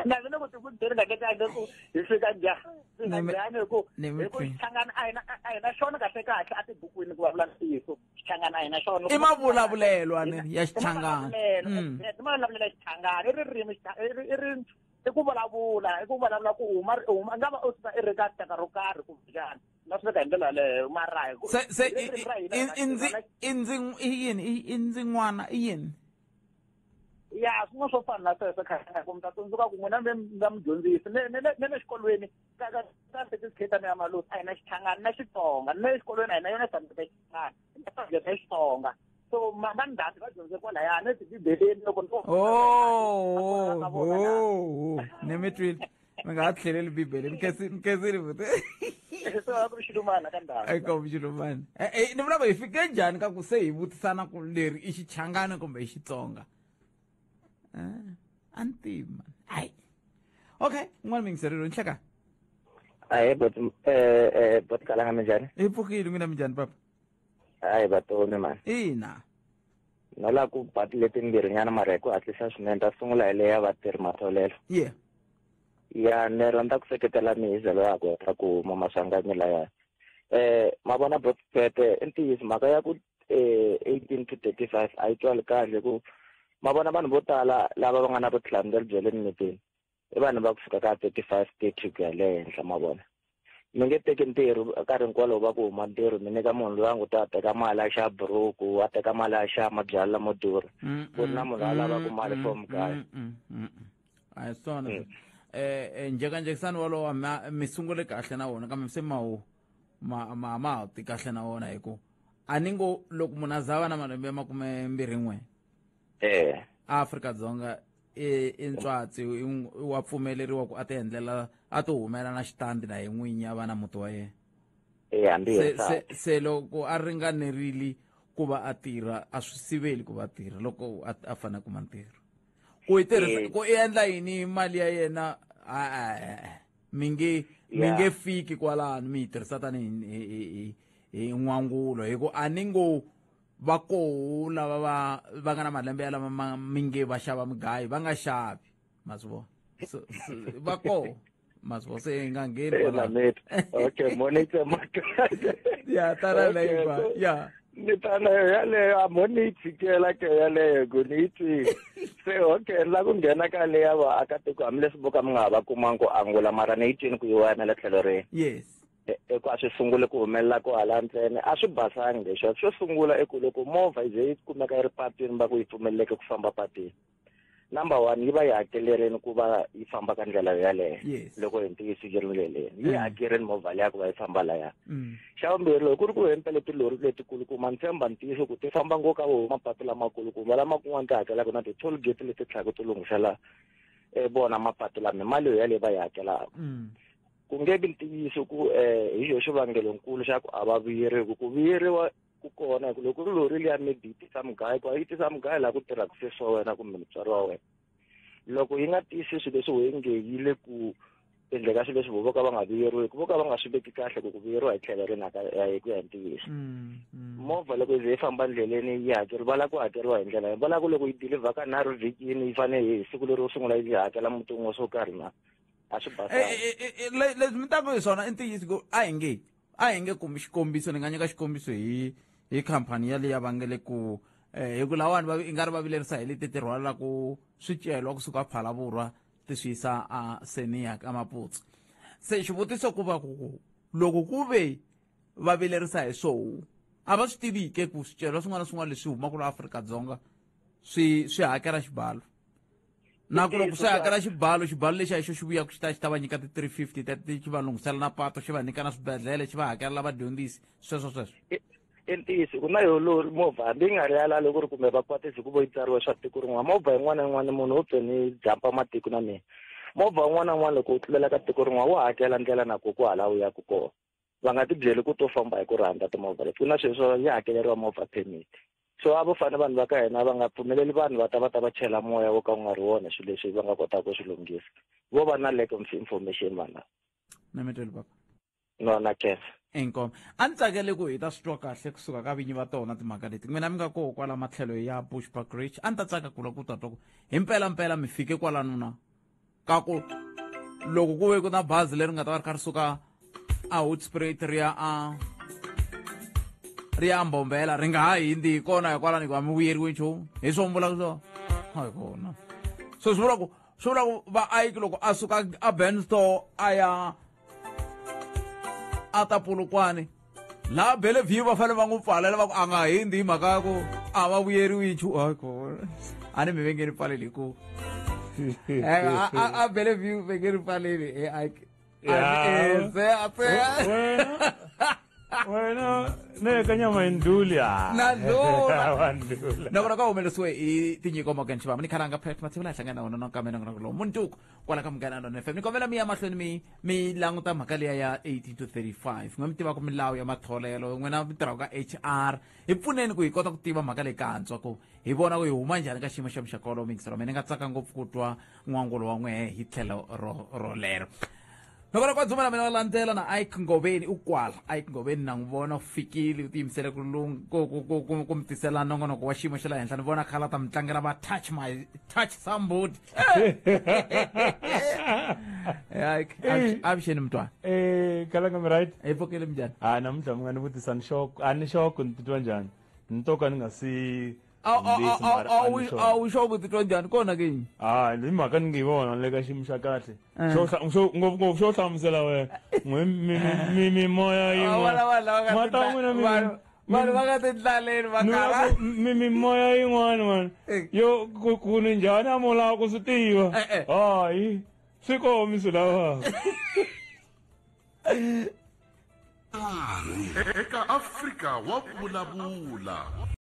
Speaker 2: na mina ku tivuteri kahle kahle ku hi fika njhani fika njhani hi ku hi ku Xichangani a hi na a hi na xona kahle kahle a tibukwini ku vulavula ntiyiso Xichangani a hi na xona
Speaker 5: i mavulavulelo anene ya Xichangani
Speaker 2: i mavulavulelo ya Xichangani i ririmi i ri i ku vulavula i ku vulavula ku huma huma nga va u suka i ri ka rixaka ro karhi kumbe njhani na swi veka hi ndlela yaleyo mara hi
Speaker 5: se se i ndzi i ndzi i yini i ndzin'wana i yini
Speaker 2: ya swin'wana swo fana na sweswo khale ku mi ta tsundzuka ku n'wina mi nga mudyondzisi ne ne ne le xikolweni ka ka ka certificate ya mina ya malusi a hi na Xichangani na Xitsonga ne le xikolweni a hi na yona subject ya Xichangani hi na subject ya Xitsonga so ma va ndhambi va dyondze kwalayani ne tibibeleni loko ni
Speaker 5: oh oh ni mi twile mi nga ha tlheleli bibele ni khensile futhi
Speaker 2: se va ku ri xilumana ka ndhawu
Speaker 5: eka xilumana ni vula ku hi fike njhani ka ku se hi vutisana ku leri i Xichangani kumbe i Xitsonga a ni tivi mani hayi okay un'wana miyingiserelo nhleka.
Speaker 2: Ahee bot bot Kalanga minjhani?
Speaker 5: Hi pfukile n'wina minjhani papa?
Speaker 2: Hayi vatomi mani.
Speaker 5: Ina.
Speaker 2: No la ku ba letimbirhi nyana mara hi ku hatlisa swinene ta sungula hi leya vatirhi matholelo.
Speaker 5: Yeah.
Speaker 2: Ya ni rhandza ku seketela mihizelo ya ku heta ku huma maswanganyi laya. Ma vona bot Pete i ntiyiso mhaka ya ku 18 to 35 a yi twali kahle ku ma vona vanhu vo tala lava va nga na vutihlamuleri bya le mimitini i vanhu va kusuka ka 35 30 ku ya le henhla ma vona mi nge teki ntirho nkarhi hinkwawo lowu va ku huma ntirho mi nyika munhu loyi a ngo ta teka mali a xava buruku a teka mali a xava mabyalwa lamo durha ku ri na munhu a lavaka mali for mugaya
Speaker 5: a hi swona njhekanjhekisano wolowo mi sungule kahle na wona kambe se ma wu ma ma ma ha ti kahle na wona hi ku a ni ngo loko munhu a za va na malembe ya 21 Afrika-Dzonga i ntswatsi wa pfumeleriwa ku a ti endlela a ti humela na xitandi na hi n'winyi a va na muti wa yena. Se loko a ringanerile ku va a tirha a swi siveli ku va a tirha loko a fanele a kuma ntirho. Ku yi tirhisa ku i endla yini mali ya yena mi nge mi nge fiki kwalano mi yi tirhisa tanihi hi n'wangulo hi ku a ni ngo va koho lava va va nga na malembe ya lama ma mi nge va xava mugayo va nga xavi ma swi vona so va koho ma swi vona se hi nga ngheni kwalano.
Speaker 2: Okay mo ni tsemaka
Speaker 5: ya tana leyi ba ya
Speaker 2: ni tana yaleyo a mo ni yi tshikela ke yaleyo ku ni yi twile se okay ni la ku nghena ka leya vaakatiko hambileswi vo ka mi nga ha va kumangi ku angula mara ni yi twini ku yi wena le tlhelo rini.
Speaker 5: Yes.
Speaker 2: I ku a swi sunguli ku humelela ku hala ntsena a swi basangi leswiya xo sungula i ku loko movha yi ze yi kumeka yi ri patwini va ku yi pfumeleleke ku famba patwini number one yi va yi hakelerini ku va yi famba ka ndlela yaleyo.
Speaker 5: Yes.
Speaker 2: Loko hi ntiyiso yi ri ndleleni yi hakerini movha liya ku va yi famba laya. Xa vumbirhi loko ku ri ku hempele tilori letikulukumba ni tshemba ntiyiso ku ti famba ngopfu ka voho mapatu lamakulukumba lama kun'wana ti hakelaka na ti-toll gate leti tlhaka ti lunghisela vona mapatu lama hi mali yoyaleyo va yi hakelaka. Ku nge vi ntiyiso ku hi xo xivangelonkulu xa ku a va vuyeriwi ku vuyeriwa ku kona hi ku loko lori liya maybe yi tisa mugayo ku yi tisa mugayo laha ku tirhaka sesi wa wena kumbe mutswari wa wena loko yi nga tiyisi swilo leswi wehe nge yi le ku endleka swilo leswi vo ka va nga vuyeriwi vo ka va nga swi veki kahle ku ku vuyeriwa hi tlhelo ri naka hi ku ya hi ntiyiso. Movha loko yi ze yi famba ndleleni yi hakeriwa va lava ku hakeriwa hi ndlela va lava ku loko yi deliver ka nharhu vhikini yi fanele hi siku leri ro sungula yi hakela muti wun'we swo karhi na a swi basanga.
Speaker 5: Leswi mi ta ku hi swona i ntiyiso ku a hi nge kumi xikombiso ni nga nyika xikombiso hi khampani yaleyo va nge le ku hi ku lawani va i nga ri va vilerisa hi leti ti rhwalaka swicelwa kusuka Phalavurwa ti swi yisa a Seniya ka Maputsu. Se xivutiso ku va ku loko ku ve va vilerisa hi swoho a va swi tivi ke ku swicelwa swin'wana na swin'wana leswi humaka la Afrika-Dzonga swi hakela xibalo. Na ku loko swi hakela xibalo, xibalo lexi a xo xi vuyaka xi ta xi ta va nyika ti 350 ta ti xi va lunghisela na pato, xi va nyika na swibedhlele, xi va hakelela vadyondzisi, sweswo sweswo.
Speaker 2: I ntiyiso ku na yo lori movha hambi yi nga ri yala loko ri kumbe va kwatisa ku vo yi tsariwe swa tiko rin'wana movha yin'wana na yin'wana munhu wo pfe ni jampa matiko na mina movha wun'wana na wun'wana loko u tlulela ka tiko rin'wana wa hakela ndlela na ku ku hala u yaka kona va nga ti byeli ku to famba hi ku rhandza timovha leti ku na swilo swo yi hakeleriwa movha permit so a vo fanele vanhu va ka hina va nga pfumeleli vanhu va ta va ta va chela moya wo ka wu nga ri wona swilo leswi va nga kotaka ku swi lunghisa vo va na lack of information vanhu lava.
Speaker 5: Na mi tweli papa.
Speaker 2: No, na khensa.
Speaker 5: Inkomu. A ni tsakele ku hi ta swi twa kahle kusuka ka vinyi va tona timhaka leti. N'wina mi nga koho kwala matlhelo ya Bushbuckridge. A ni ta tsaka ku lava ku ta twa ku hi mpela mpela mi fike kwalano na ka ku loko ku ve ku na bazi leri nga ta va ri kha ri suka a Hoedspruit ri ya a ri ya Mbombela ri nga ha hindzi hi kona hikwalano hikuva mi vuyeriwi nchumu. Hi swo mi vulaka swona? Hayi kona. So swi vula ku swi vula ku vaaki loko a suka a Benstore a ya a ta Polokwane laha Bellevue va fanele va n'wi pfalela va ku a nga hindzi hi mhaka ya ku a va vuyeriwi nchumu. Hayi kona. A ni mi ve nge ni pfaleli hi ku a Bellevue ve nge ni pfaleli
Speaker 11: wena ne ka nyama yi ndluli ha.
Speaker 5: Na ndlula.
Speaker 11: Wa ndlula.
Speaker 5: Nakona ka humelerisiwe hi tinyiko Morgan Shivambu ni khalanga Pat Mathebula hi hlangana na wona nakambe na lowu mundzuku kwala ka Munghana Lonene FM. Ni kombela mi ya mahlweni mi languta mhaka liya ya 18 to 35. N'we mi tivaka milawu ya matholelo, n'wina mi tirhaka ka HR, hi pfuneni ku hi kota ku tiva mhaka leyi kantswa ku hi vona ku hi huma njhani ka xiyimo xa muxaka wolowo miyingiselo. Mina ni nga tsaka ngopfu ku twa n'wangulo wa n'wehe hi tlhelo rolero. Loko loko dzuma na mina wa landzela na Ike Ngoveni u kwala. Ike Ngoveni na n'wi vona u fikile u tiyimisele ku ku ku ku ku ku mi tisela nongonoko wa xiyimo xa le henhla. Ni vona khala ta mi tlangela va touch my touch somebody. Eh, Ike, avuxeni mntwana.
Speaker 11: Eh, kalanga mi right?
Speaker 5: Hi pfukile minjhani?
Speaker 11: Ah, namuntlha mi nga ni vutisa ni xoko, a ni xoko ni titwa njhani. Ni to ka ni nga si
Speaker 5: a wu sure ku titwa njhani kona ke yini
Speaker 11: hayi hi mhaka ni nge vona le ka xiyimo xa kahle eh. ngopfungopfu xo hlamusela wena n'we mimoya
Speaker 5: yin'wana vanhu va nga tindlaleni va kara
Speaker 11: mimoya yin'wana mani eh. yo ku ni njhani a mo lava ku swi tiva eh, hayi swi komi swi lavaka
Speaker 1: eka afrika wa vulavula.